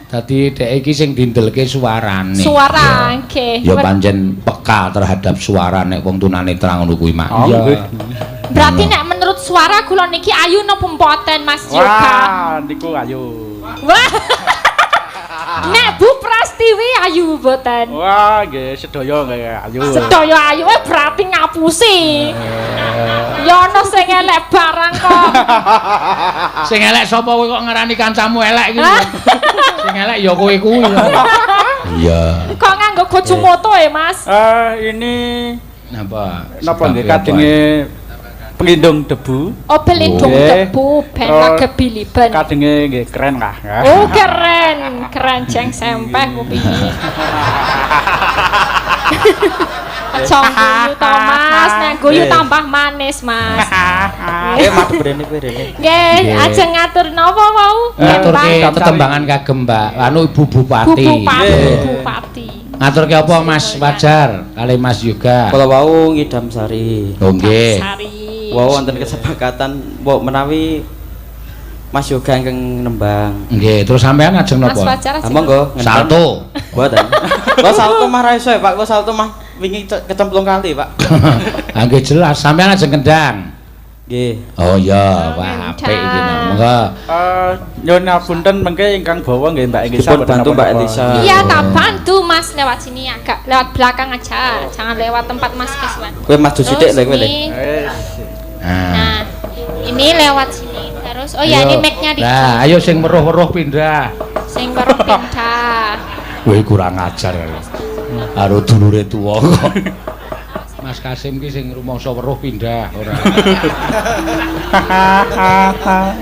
dadi dhek iki sing dindelke suarane. Suara nggih. Ya pancen peka terhadap suara nek wong tunanetra ngono kuwi mak. Iya. Berarti nek menurut suara kula niki ayu napa mboten Mas Yoga? Wah, niku ayu. Wah. Nek Bu Prastiwi ayu mboten? Wah, nggih sedaya nggih ayu. Sedaya ayu berarti ngapusi. Ya ana sing elek barang kok. Sing elek sapa kowe kok ngarani kancamu elek iki? Sing elek ya kowe kuwi. Iya. Kok nganggo kacamata ya, Mas? Ini napa? Napa nggih kadenge pelindung debu. Oh, pelindung debu ben kebiliben. Kadenge nggih keren lah. Oh, keren. Keren jeng sempeh kuwi. Aja guyu to, Mas. Nek guyu tambah manis, Mas. Madhep rene kowe rene. Nggih, ajeng ngatur napa wau? Ngaturke tetembangan kagem Mbak anu Ibu Bupati. Bu Bupati, Bupati. Ngaturke apa Mas Fajar kali Mas Yoga? Kala wau ngidam sari. Oh nggih. Wau wonten kesepakatan mbok menawi Mas Yoga ingkang nembang. Nggih, terus sampean ajeng napa? Mas Fajar ajeng. Monggo, salto. Mboten. Kok salto mah ra iso ya, Pak. Kok salto mah wingi kecemplung kali, Pak. Ha nggih jelas, sampean ajeng kendang. Nggih. Oh iya, wah apik iki monggo. Nyuwun ngapunten mengke ingkang bawa nggih Mbak Elisa. Dipun bantu Mbak Elisa. Iya, tak bantu Mas lewat sini agak lewat belakang aja, jangan lewat tempat Mas Keswan. Kowe maju sithik lho kowe. Nah, ini lewat sini terus. Oh ya, ini mic-nya di. Nah, ayo sing weruh-weruh pindah. Sing weruh pindah. Kowe kurang ajar. Karo dulure tuwa kok. Mas Kasim ki sing rumangsa weruh pindah ora.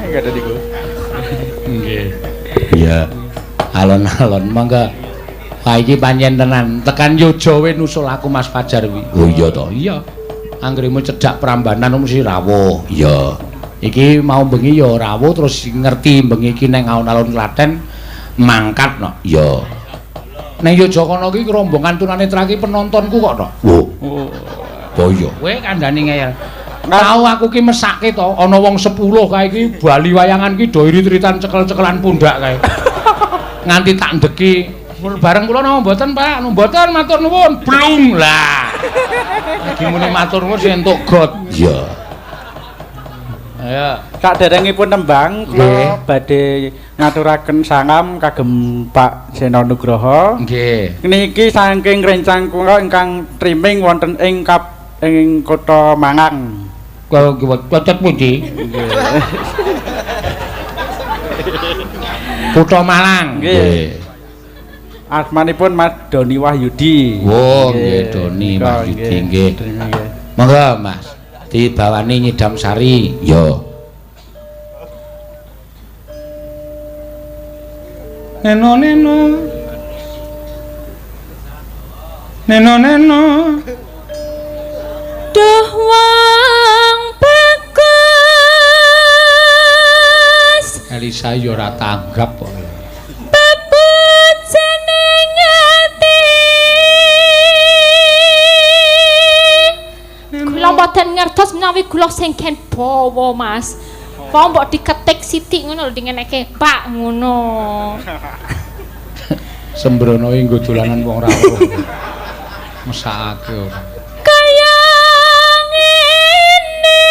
Enggak ada niku. Nggih. Iya. Alon-alon monggo. Wah iki pancen tenan. Tekan Yojo we nusul aku Mas Fajar kuwi. Oh iya to. Iya. Anggremu cedhak Prambanan mesti rawuh. Iya. Iki mau bengi ya rawuh terus ngerti bengi iki nang alun-alun Klaten mangkat no. Iya. Ning Yogyakarta ki rombongan tunanetra ki penontonku kok to. Lho. Oh iya. Kowe kandhane ngeyel. Tau aku ki mesake to, ana wong 10 kae iki bali wayangan ki do irit-iritan cekel-cekelan pundak kae. Nganti tak ndeki bareng kula napa mboten, Pak? Mboten matur nuwun. Blung lah. Lagi muni matur nuwun sing entuk got. Iya. Ayo. Saderengipun nembang kula badhe ngaturaken salam kagem Pak Seno Nugroho. Nggih. Niki saking rencang kula ingkang trimming wonten ing ing kota Malang. Cocot pundi? Nggih. Kutha Malang. Nggih. Asmanipun Mas Doni Wahyudi. Oh, nggih Doni Wahyudi nggih. Monggo Mas, dibawani nyidam sari. Yo. Neno neno. Neno neno. Duh wong bagus. Elisa yo ora tanggap kok. Bebut jeneng ati. Kula mboten ngertos menawi kula sing ken bawa, Mas. Wong mbok diketik sithik ngono lho dingeneke Pak ngono. Sembrono iki nggo dolanan wong ra weruh. Mesakake ora. Kaya ngene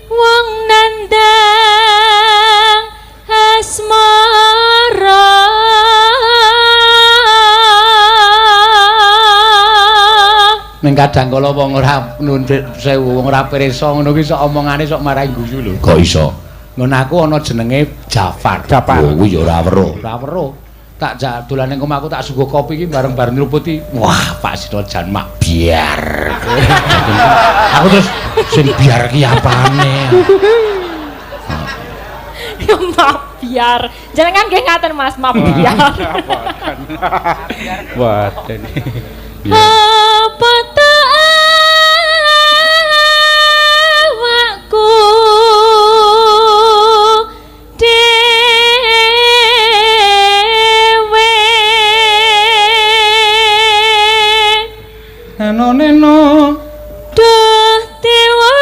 wong nandang asmara. Ning kadang kala wong ora nuwun sewu wong ora pirsa ngono ki sok omongane sok marai guyu lho. Kok iso? Ngono aku ana jenenge Jafar. Jafar. Oh kuwi ya ora weruh. Ora weruh. Tak jak dolan ning omahku tak sungguh kopi iki bareng-bareng nyruputi. Wah, Pak Sino jan mak biar. Aku terus sing biar ki apane? Ya mak biar. Jenengan nggih ngaten Mas, mak biar. Waduh. Apa ta awakku dhewe. Neno neno. Duh dewa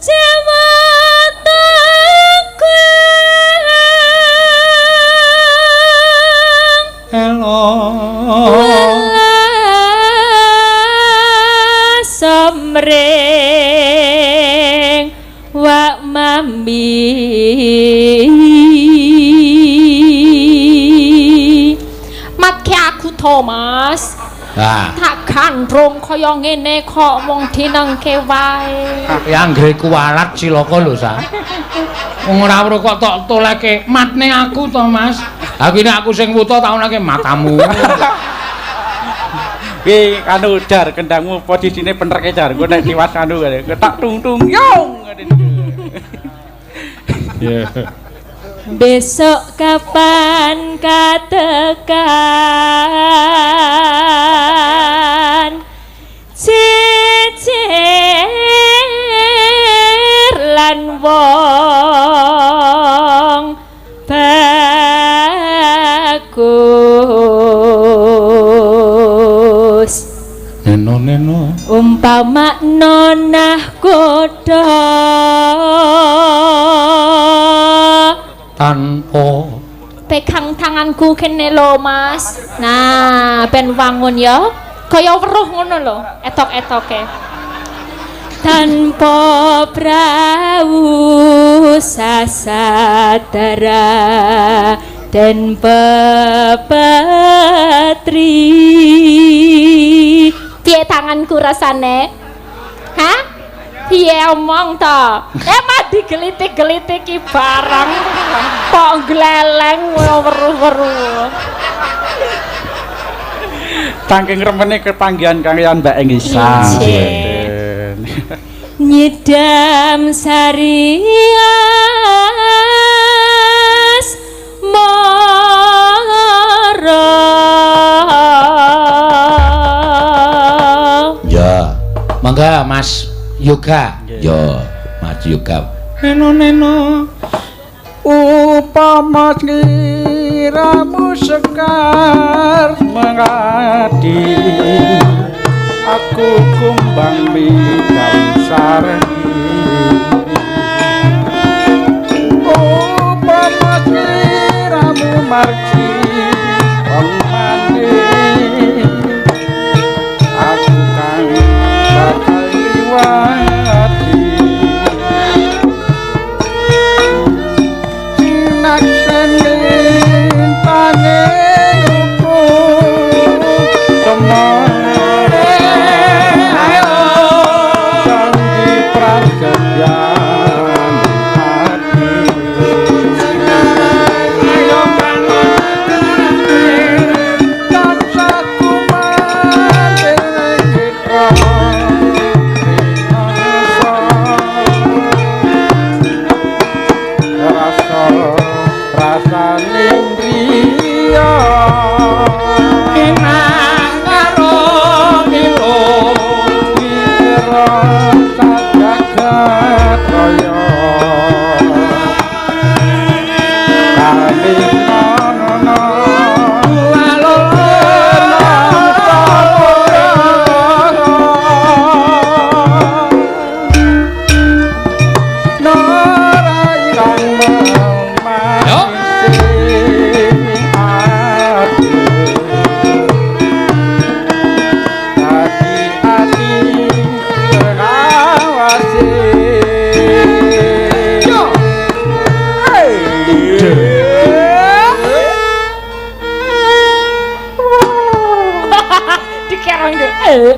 Jawata Elo Somring wak mami. Matke aku to, Mas. Ah. Tak gandrung kaya ngene kok mung dinengke wae. Ya anggere kuwalat cilaka lho, Sa. Wong ora weruh kok tok toleke matne aku to, Mas. Ha ki nek aku sing wuta taunake matamu. Wi anu jar kendangmu posisine penerke jar. Engko nek tiwas anu tak tung-tung yong. Iya. Besok kapan katekan jejer lan wong bagus. Neno neno umpama nonah godha tanpa pegang tanganku kene lho, Mas. Nah, ben wangun ya. Kaya weruh ngono lho, etok-etoke. Tanpa prau sasadara den pepetri. Piye tanganku rasane? Hah? Piye omong to? Mah digelitik-gelitik ki barang. Kok gleleng weruh-weruh. Saking remene kepanggihan kaliyan Mbak Elisa. Nyidam sari asmara. Ya. Mangga Mas Yoga. Ya, Mas Yoga. Neno neno. Upama sliramu sekar mengadi, aku kumbang midang sareni. Upama sliramu margi wong mati, aku kang bakal liwati.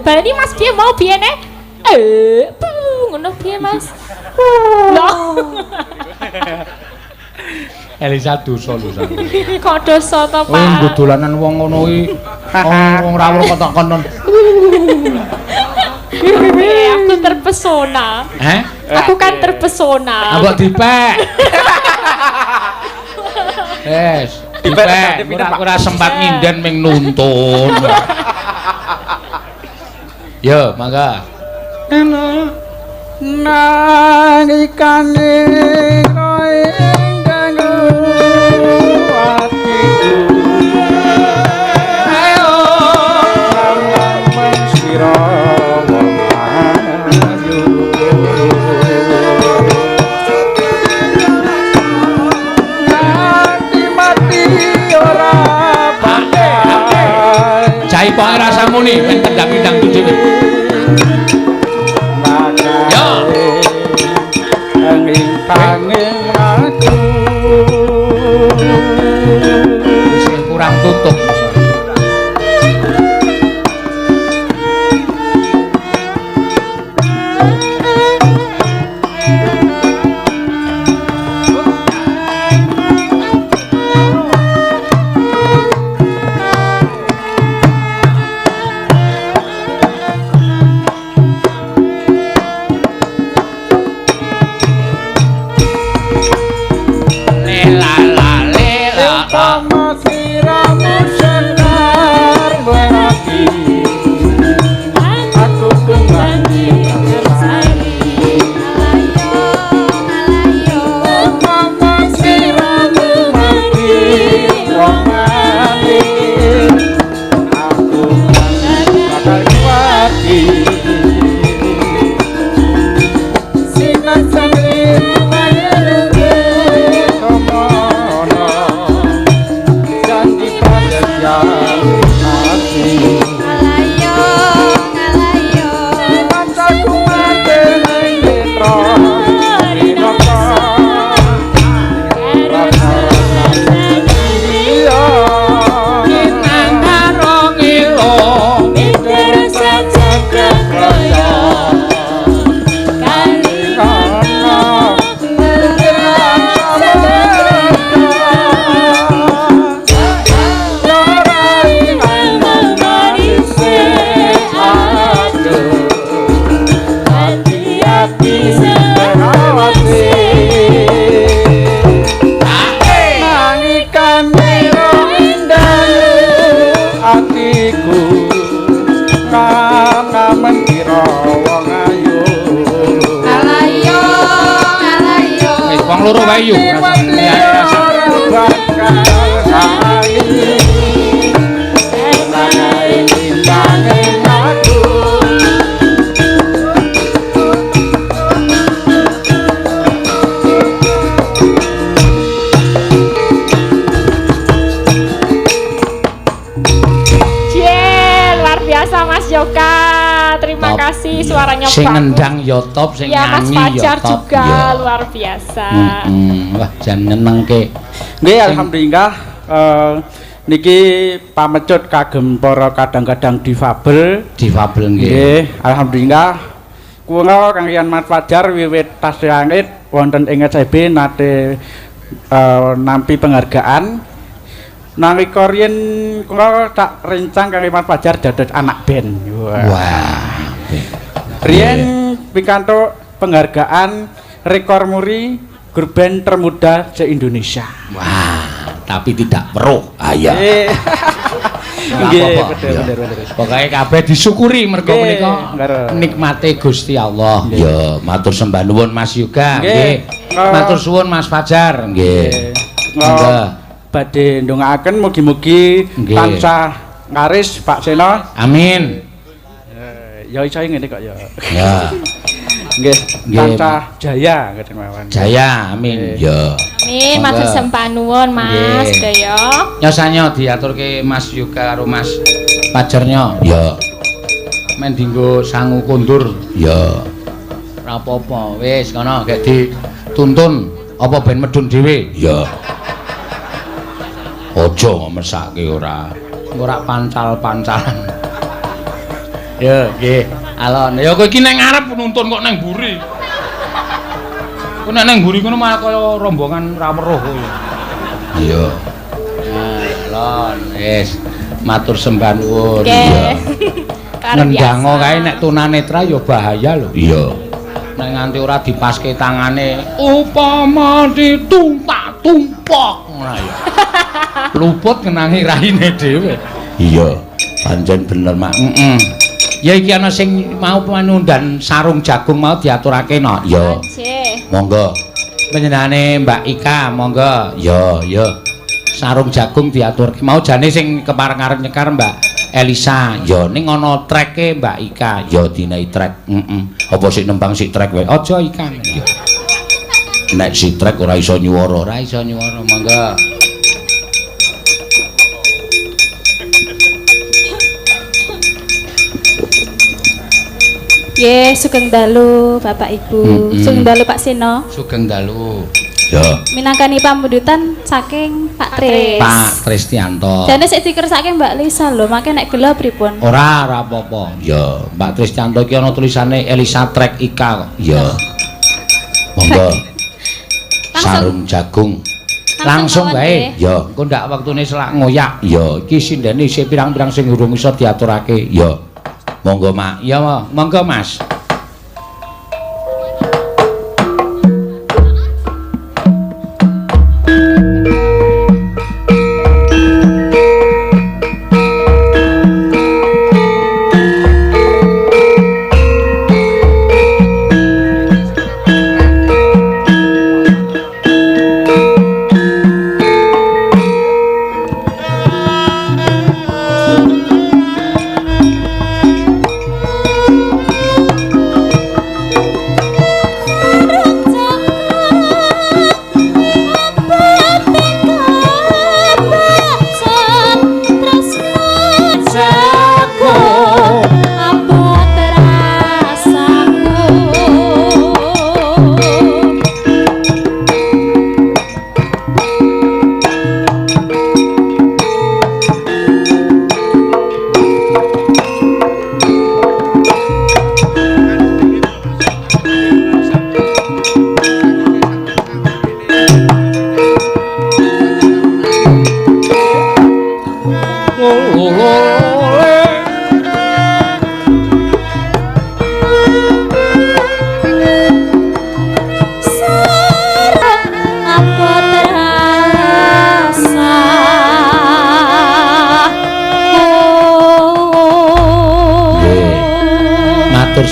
Baleni Mas piye mau piye ne? Ngono piye Mas? Loh. Elisa dosa lho sampeyan. Kok dosa to, Pak? Oh, nggo dolanan wong ngono iki. Wong rawuh kok tak konon. Aku terpesona. Heh? Aku kan terpesona. Mbok dipek. Wes, dipek. Ora sempat nginden ming nuntun. Yo, mangga. Nalikane ing ganggu atiku, ayo ngamen sira wong ayu. Nganti mati ora bakal. Jaipoke rasamuni ben tendang-tendang dhewe. Kurang tutup. Wong loro wae yo. Suaranya sing ngendang ya top, sing ya, nyanyi Mas Fajar ya top juga ya. Luar biasa. Wah, jan nyenengke. Nggih, alhamdulillah niki pamecut kagem para kadang-kadang difabel. Difabel nggih. Nggih, alhamdulillah kula kanggian Mas Fajar wiwit tasih langit wonten ing SIB nate nampi penghargaan. Nalika riyen kula tak rencang kangge Mas Fajar dados anak band. Wah. Riyen pikantuk penghargaan rekor muri grup band termuda se-Indonesia. Wah, tapi tidak weruh. Ah iya. Nggih, bener. Pokoke kabeh disyukuri mergo menika nikmate Gusti Allah. Ya, matur sembah nuwun Mas Yoga. Nggih. Matur suwun Mas Fajar. Nggih. Monggo badhe ndongaaken mugi-mugi tansah ngaris Pak Seno. Amin. Ya iso ngene kok ya. Ya. Nggih, tansah jaya ngoten mawon. Jaya, amin. Ya. Amin, matur sembah nuwun Mas sedaya. Nyosanyo diaturke Mas Yoga karo Mas Fajarnya. Ya. Men dienggo sangu kondur. Ya. Ora apa-apa, wis kono gek dituntun apa ben medun dhewe. Ya. Aja mesake ora. Ora pancal-pancalan. Ya, nggih. Alon. Ya kowe iki nang ngarep nuntun kok nang mburi. Kowe nek nang mburi ngono malah kaya rombongan ra weruh kowe. Iya. Nah, alon. Wis, matur sembah nuwun. Iya. Ngendango kae nek tunanetra ya bahaya lho. Iya. Nek nganti ora dipaske tangane, upama ditumpak-tumpok ngono ya. Luput ngenangi raine dhewe. Iya. Pancen bener, Mak. Heeh. Ya iki ana sing mau panundan sarung jagung mau diaturake no. Ya. Monggo. Panjenengane Mbak Ika, monggo. Ya, ya. Sarung jagung diaturke. Mau jane sing kepareng arep nyekar Mbak Elisa. Ya ning ana treke Mbak Ika. Ya dinehi trek. Heeh. Apa sik nembang sik trek wae? Aja Ika. Ya. Nek si trek ora iso nyuwara, ora iso nyuwara. Monggo. Nggih, sugeng dalu Bapak Ibu. Sugeng dalu Pak Seno. Sugeng dalu. Ya. Minangkani pamundutan saking Pak Tris. Pak Tristianto. Jane sik dikersake Mbak Lisa lho, make nek gelo pripun? Ora, ora apa-apa. Ya, Mbak Tristianto iki ana tulisane Elisa Trek Ika kok. Ya. Monggo. Sarung jagung. Langsung wae. Ya, engko ndak wektune selak ngoyak. Ya, iki sindene isih pirang-pirang sing urung iso diaturake. Ya. Monggo Mak. Ya, monggo Mas.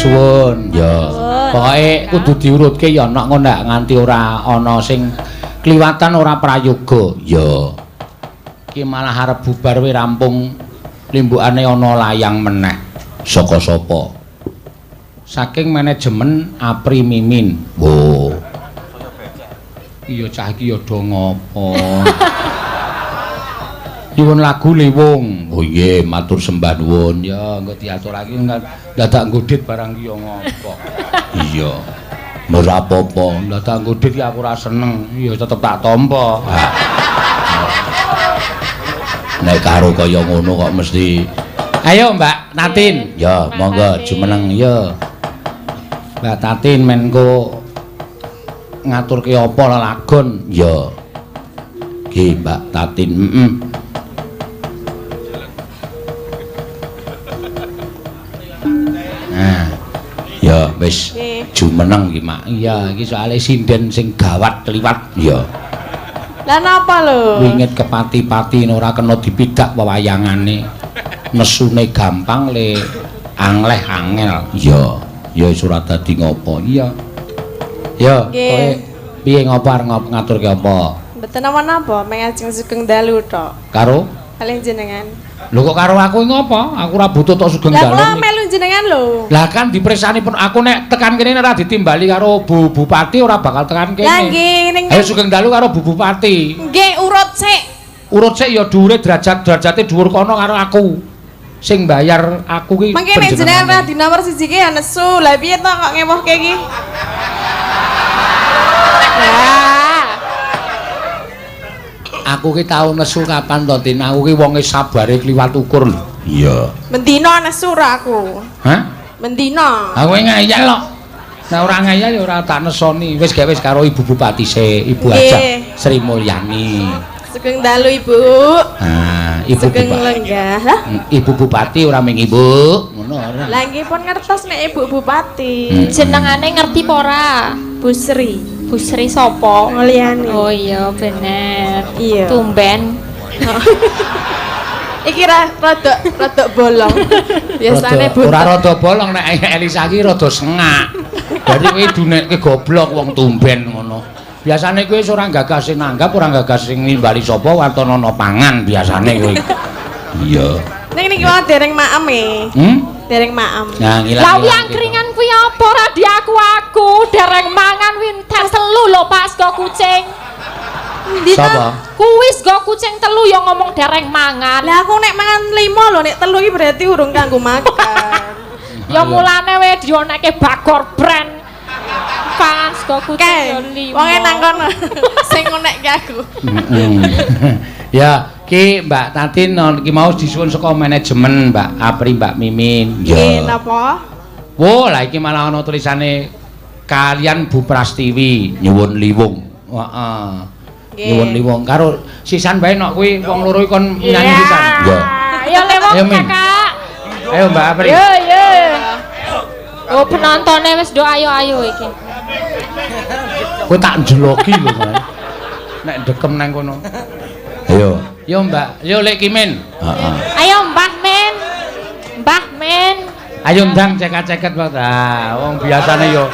Suwun ya. Pokoke kudu diurutke ya nek ngono ndak nganti ora ana sing Kliwatan ora prayoga. Ya. Ki malah arep bubar we rampung limbukane ana layang meneh. Saka sapa? Saking manajemen Apri Mimin. Wo. Iya cah iki ya do ngopo. Nyuwun lagu Liwung. Oh nggih, matur sembah nuwun. Ya engko diaturake dadak nggodhit barang ki ya ngopo. Iya. Ora apa-apa, dadak nggodhit ki aku ora seneng. Ya tetep tak tampa. Nek karo kaya ngono kok mesti. Ayo Mbak Tatin. Ya, monggo jumeneng ya. Mbak Tatin men engko ngaturke apa lelagon? Ya. Nggih Mbak Tatin. Heeh. Nah. Ya wis jumeneng iki Mak. Iya, iki soalé sinden sing gawat kliwat. Ya. Lah napa lho? Wingit kepati-pati ora kena dipidak wewayangane. Nesune gampang le angleh angel. Iya. Ya wis ora dadi ngopo. Iya. Ya, kowe piye ngopo arep ngaturke apa? Mboten napa-napa, mengajeng sugeng dalu tok. Karo? Kalih jenengan. Lho kok karo aku ngopo? Aku ora butuh tok sugeng dalu. Lah kula melu jenengan lho. Lah kan dipresani pun aku nek tekan kene ora ditimbali karo Bu Bupati ora bakal tekan kene. Lah nggih ning ayo sugeng dalu karo Bu Bupati. Nggih urut sik. Urut sik ya dhuwure derajat-derajate dhuwur kono karo aku. Sing bayar aku ki. Mengke nek jenengan ra di nomor 1 ki ya nesu. Lah piye to kok ngewohke iki? Lah. Aku ki tau nesu kapan to, Tin? Aku ki wonge sabare kliwat ukur lho. Iya. Mendina nesu ra aku. Hah? Mendina. Aku ngeyel kok. Nek ora ngeyel ya ora tak nesoni. Wis gawe wis karo Ibu Bupati sik, Ibu Hajah Sri Mulyani. Sugeng dalu Ibu. Nah, Ibu Sugeng Bupati. Lenggah. Lah? Ibu Bupati ora ming Ibu, ngono ora. Lah nggih pun ngertos nek Ibu Bupati. Jenengane ngerti apa ora? Bu Sri. Bu Sri sapa? Mulyani. Oh iya bener. Iya. Tumben. Iki rada bolong. Biasane ora rada bolong nek Elisa iki rada sengak. Berarti kowe dunekke goblok wong tumben ngono. Biasane kowe wis ora gagas sing nanggap, ora gagas sing nimbali sapa waton ana pangan biasane kowe. Iya. Ning niki wae dereng maem e. Hmm? Dereng maem. Nah, ngilang. Lah angkringan kuwi apa ora di aku dereng mangan winter telu lho Pak sego kucing. Endi to? Kuwi sego kucing telu ya ngomong dereng mangan. Lah aku nek mangan 5 lho, nek telu iki berarti urung kanggo makan. Ya mulane we dionekke Bagor brand. Pangan sego kucing ya 5. Wonge nang kono. Sing ngonekke aku. Ya, ki Mbak Tatin ki mau disuwun saka manajemen Mbak Apri Mbak Mimin. Nggih, napa? Wo, lah iki malah ana tulisane kalian Bu Prastiwi nyuwun liwung. Heeh. Nyuwun liwung karo sisan bae nok kuwi wong loro iki kon nyanyi sisan. Ya. Ayo lewong Kakak. Ayo Mbak Apri. Yo yo. Oh penontonnya wis do ayo-ayo iki. Kowe tak njeloki lho, Mas. Nek dekem nang kono. Ayo. Yo Mbak, yo Lek Kimin. Heeh. Ayo Mbah Min. Mbah Min. Ayo ndang ceket-ceket wae. Ah, wong biasane yo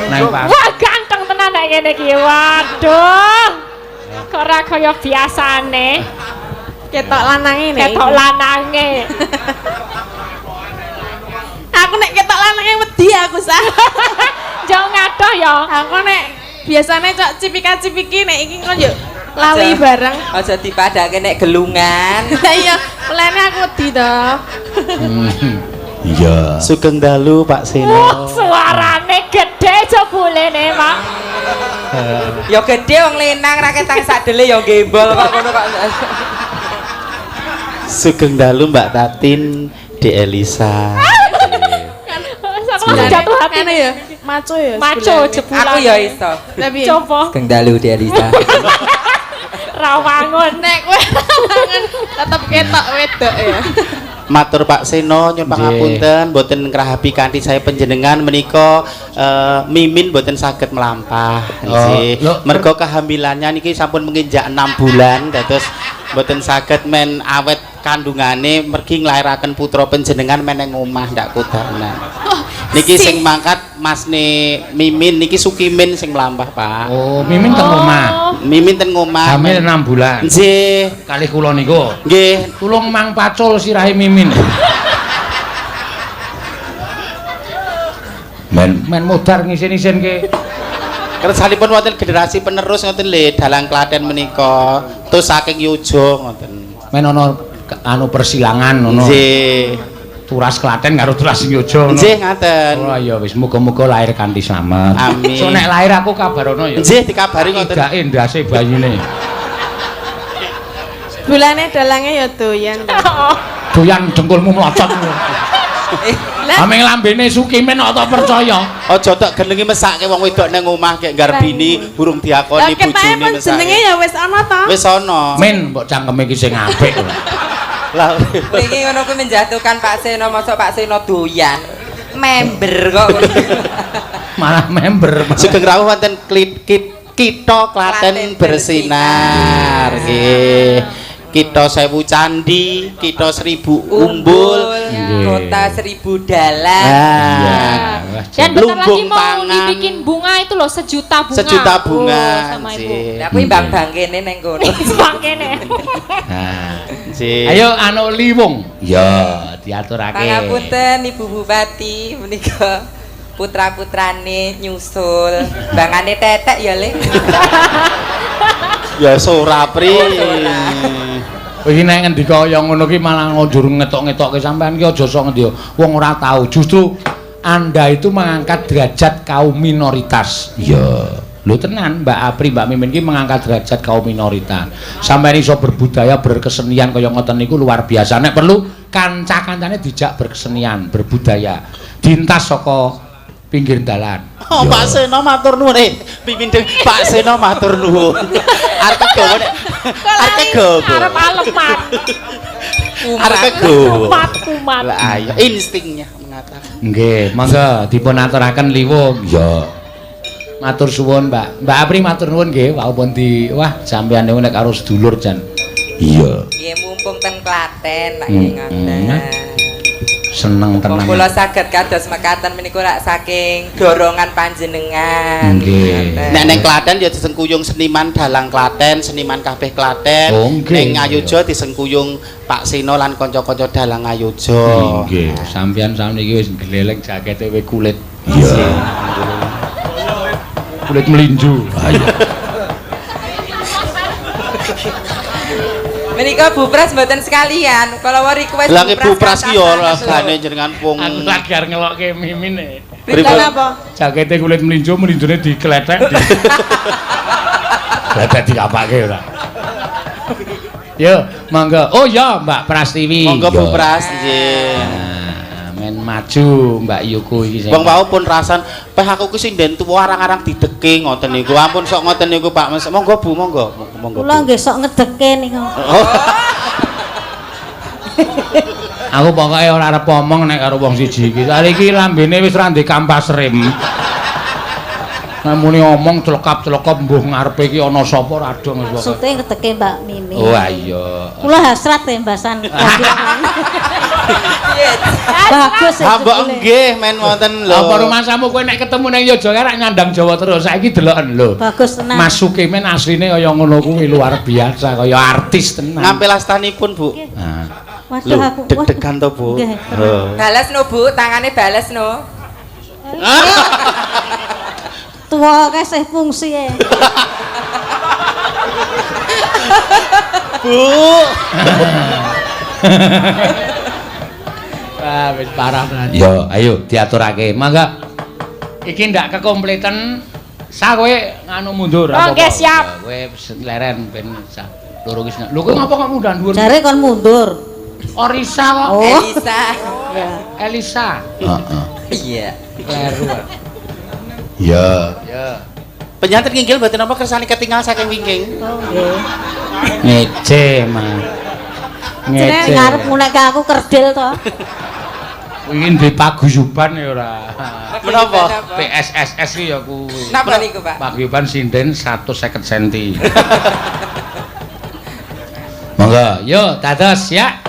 nang pas. Wah, ganteng tenan nek ngene iki. Waduh. Kok ora kaya biasane. Ketok lanange nek. Ketok lanange. Aku nek ketok lanange wedi aku sah. Jauh ngadoh ya. Aku nek biasane cok cipika-cipiki nek iki kok yo lali bareng. Aja dipadake nek gelungan. Lah iya, mulane aku wedi to. Iya. Sugeng dalu Pak Seno. Wah, suarane gede jebulene, Pak. Ya gede wong lenang ra ketang sadele ya gembol kok ngono kok. Sugeng dalu Mbak Tatin, Dek Elisa. Sama jatuh hati ya. Maco ya. Maco jebulan. Aku ya iso. Coba. Sugeng dalu Dek Elisa. Rawangun nek kowe rawangun tetep ketok wedok ya. Matur Pak Seno nyuwun pangapunten mboten ngrahabi kanthi saya panjenengan menika Mimin mboten saged mlampah nggih. Mergo kehamilannya niki sampun menginjak 6 bulan dados mboten saged men awet kandungane mergi nglairaken putra panjenengan men nang omah ndak kudanan. Niki sing mangkat masne Mimin niki Sukimin sing mlampah Pak. Oh, Mimin teng omah. Mimin ten ngomah. Hamil 6 bulan. Nggih. Kalih kula niku. Nggih. Tulung mang pacul sirahe Mimin. Men modar ngisin-isin ke. Kersanipun wonten generasi penerus ngoten lho dalang Klaten menika. Terus saking Yojo ngoten. Men ana anu persilangan ngono. Nggih. Turas Klaten karo turas Yojo ngono. Nggih ngaten. Oh iya wis muga-muga lahir kanthi slamet. Amin. So nek lahir aku kabarono ya. Nggih dikabari ngoten. Idake ndase bayine. Bulane dalange ya doyan. Doyan dengkulmu mlocot. Ameng lambene Sukimen kok tak percaya. Aja tok genengi mesake wong wedok nang omah kek nggarbini burung diakoni bojone mesake. Jenenge ya wis ana to. Wis ana. Men mbok cangkeme iki sing apik. Lah iki ngono kuwi menjatuhkan Pak Seno, mosok Pak Seno doyan. Member kok. Malah member. Sugeng rawuh wonten Kitha Klaten bersinar. Nggih. Kitha 1000 candi, kitha 1000 umbul, kota 1000 dalan. Nah, dan bentar lagi mau dibikin bunga itu loh, sejuta bunga. Sejuta bunga. Oh, sama ibu. Lah kuwi mbang bangkene neng kono. Bang kene. Nah, ayo anu Liwung. Ya, diaturake. Pangapunten Ibu Bupati menika putra-putrane nyusul. Bangane tetek ya, Le. Ya ora pri. Iki nek ngendika kaya ngono ki malah njur ngetok-ngetokke sampean ki aja sok ngendi. Wong ora tahu. Justru Anda itu mengangkat derajat kaum minoritas. Iya. Lho tenan Mbak Apri, Mbak Mimin ki mengangkat derajat kaum minoritas. Sampeyan iso berbudaya, berkesenian kaya ngoten niku luar biasa. Nek perlu kanca-kancane dijak berkesenian, berbudaya. Dintas saka pinggir dalan. Oh, Pak Seno matur nuwun. Mimin Pak Seno matur nuwun. Arep kegawa nek arep kegawa. Arep aleman. Arep kegawa. Kumat-kumat. Lah ayo instingnya mengatakan. Nggih, monggo dipun aturaken Liwung. Ya. Matur suwun, Mbak. Mbak Apri matur nuwun nggih, wau pun di wah sampeyan niku nek karo sedulur jan. Iya. Nggih mumpung ten Klaten lak nggih ngoten. Seneng tenan. Kula saged kados mekaten menika rak saking dorongan panjenengan. Nggih. Nek neng Klaten ya disengkuyung seniman dalang Klaten, seniman kabeh Klaten. Oh, neng Ngayogya disengkuyung Pak Seno lan kanca-kanca dalang Ngayogya. Nggih, sampeyan sakniki wis gleleng jakete we kulit. Iya. Kulit melinju. Ha iya. Menika Bu Pras mboten sekalian. Kalau request Bu Pras. Bu Pras ki ya regane jenengan wong. Aku lagi arep ngelokke Mimin e. Pripun apa? Jakete kulit melinjo, melinjone diklethek. Kletek dikapake ora. Yo, monggo. Oh ya, Mbak Prastiwi. Monggo Bu Pras nggih. Men maju Mbak Yuku iki sing. Wong wau pun rasan, peh aku ki sinden tuwa arang-arang dideke ngoten niku. Ampun sok ngoten niku Pak Mas. Monggo Bu, monggo. Monggo. Kula nggih sok ngedeke niku. Oh. Aku pokoke ora arep omong nek karo wong siji iki. Saiki lambene wis ora ndek kampas rem. Nek muni omong clekap-clekop mbuh ngarepe iki ana sapa ora dong wis pokoke. Maksude ngedeke Mbak Mimi. Oh iya. Kula hasrat tembasan. Bagus ya. Mbok nggih men wonten lho. Apa rumasamu kowe nek ketemu nang Yogyakarta rak nyandang Jawa terus. Saiki deloken lho. Bagus tenan. Masuke men asline kaya ngono kuwi luar biasa kaya artis tenan. Ngampil astanipun, Bu. Heeh. Waduh aku deg-degan to, Bu. Bales no, Bu, tangane bales no. Tuwa kae sih fungsi e. Bu. Wah, wis parah tenan. Yo, ayo diaturake. Mangga. Iki ndak kekompletan. Sa kowe nganu mundur. Oh, nggih siap. Kowe leren ben loro wis. Lho kowe ngapa kok mundur dhuwur? Jare kon mundur. Orisa kok. Oh. Elisa. Elisa. Heeh. Iya. Kleru. Iya. Iya. Penyanten nginggil mboten napa kersane ketinggal saking wingking. Oh nggih. Ngece, Mas. Ngece. Ngarep ngunekke aku kerdil to. Iki di paguyuban ya ora. Menapa? PSSS ki ya kuwi. Napa niku, Pak? Paguyuban sinden 150 cm. Monggo, yo dados ya.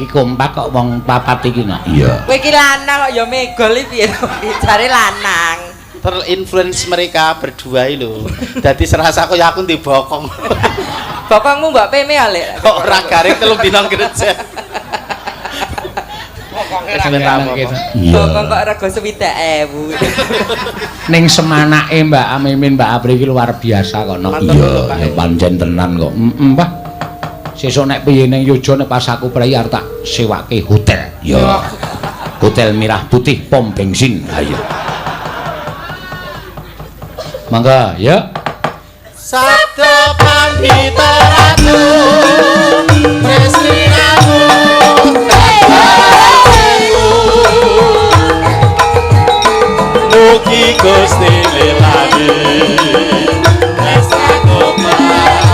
iki kompak kok wong papat iki no. Iya. Kowe iki lanang kok ya megol iki piye to? Jare lanang. Terinfluence mereka berdua iki lho. Dadi serasa kaya aku ndek bokong. Bokongmu mbok peme ya, Lek. Kok ora garing 3 dina gereja. Wis men ra apa-apa. Bokong kok rego 60.000. Ning semanake Mbak Mimin, Mbak Apri iki luar biasa kok no. Iya, ya pancen tenan kok. Heeh, Pak. Sesuk nek piye ning Yogya nek pas aku prei arep tak sewake hotel. Ya. Hotel Merah Putih pom bensin. Ayo. Mangga, ya. Sabda Pandita Ratu Presiramu Mugi Gusti lelani Tresnaku marang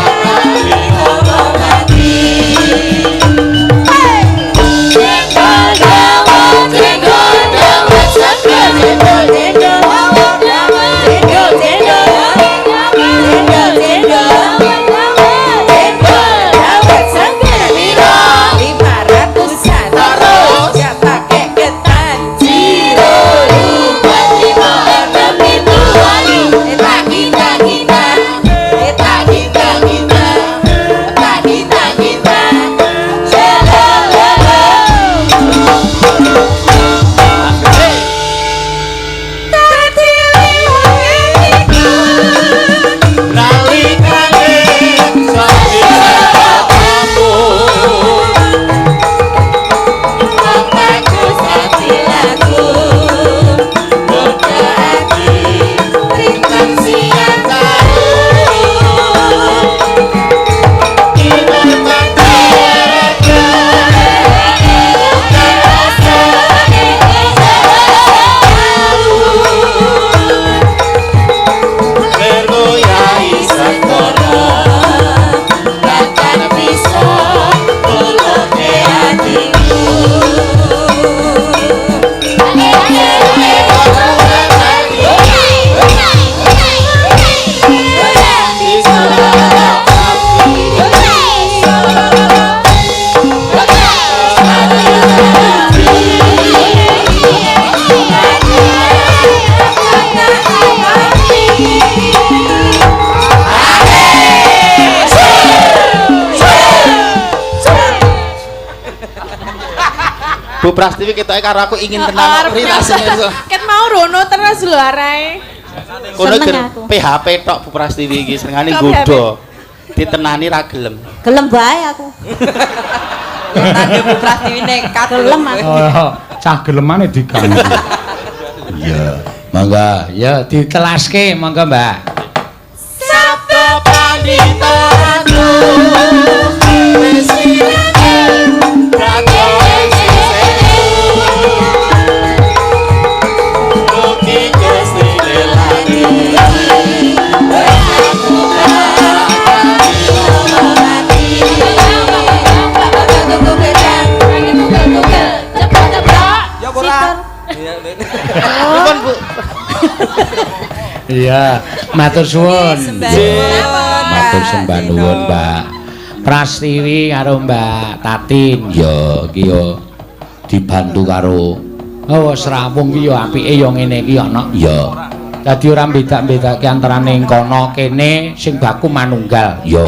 Bu Prastiwi ketoke karo aku ingin tenan pritasine iso. Ket mau rono terus lho arahe. Kono PHP tok Bu Prastiwi iki senengane nggodho. Ditenani ra gelem. Gelem bae aku. Tandhe Bu Prastiwi nekat. Gelem aku. Oh, cah gelemane diganggu. Iya, mangga ya ditelaske mangga Mbak. Sabda Pandita Ratu Bu. Iya, matur suwun. Matur sembah nuwun, Mbak Prastiwi karo Mbak Tatin. Ya, iki yo dibantu karo oh srawung iki yo apike yo ngene iki ana. Ya. Dadi ora beda-bedake antarane kono kene sing baku manunggal. Ya.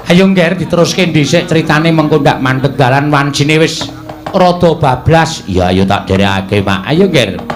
Ayo ngger diteruske dhisik critane mengko ndak mandeg dalan wancine wis rada bablas. Ya ayo tak derekake, Pak. Ayo ngger.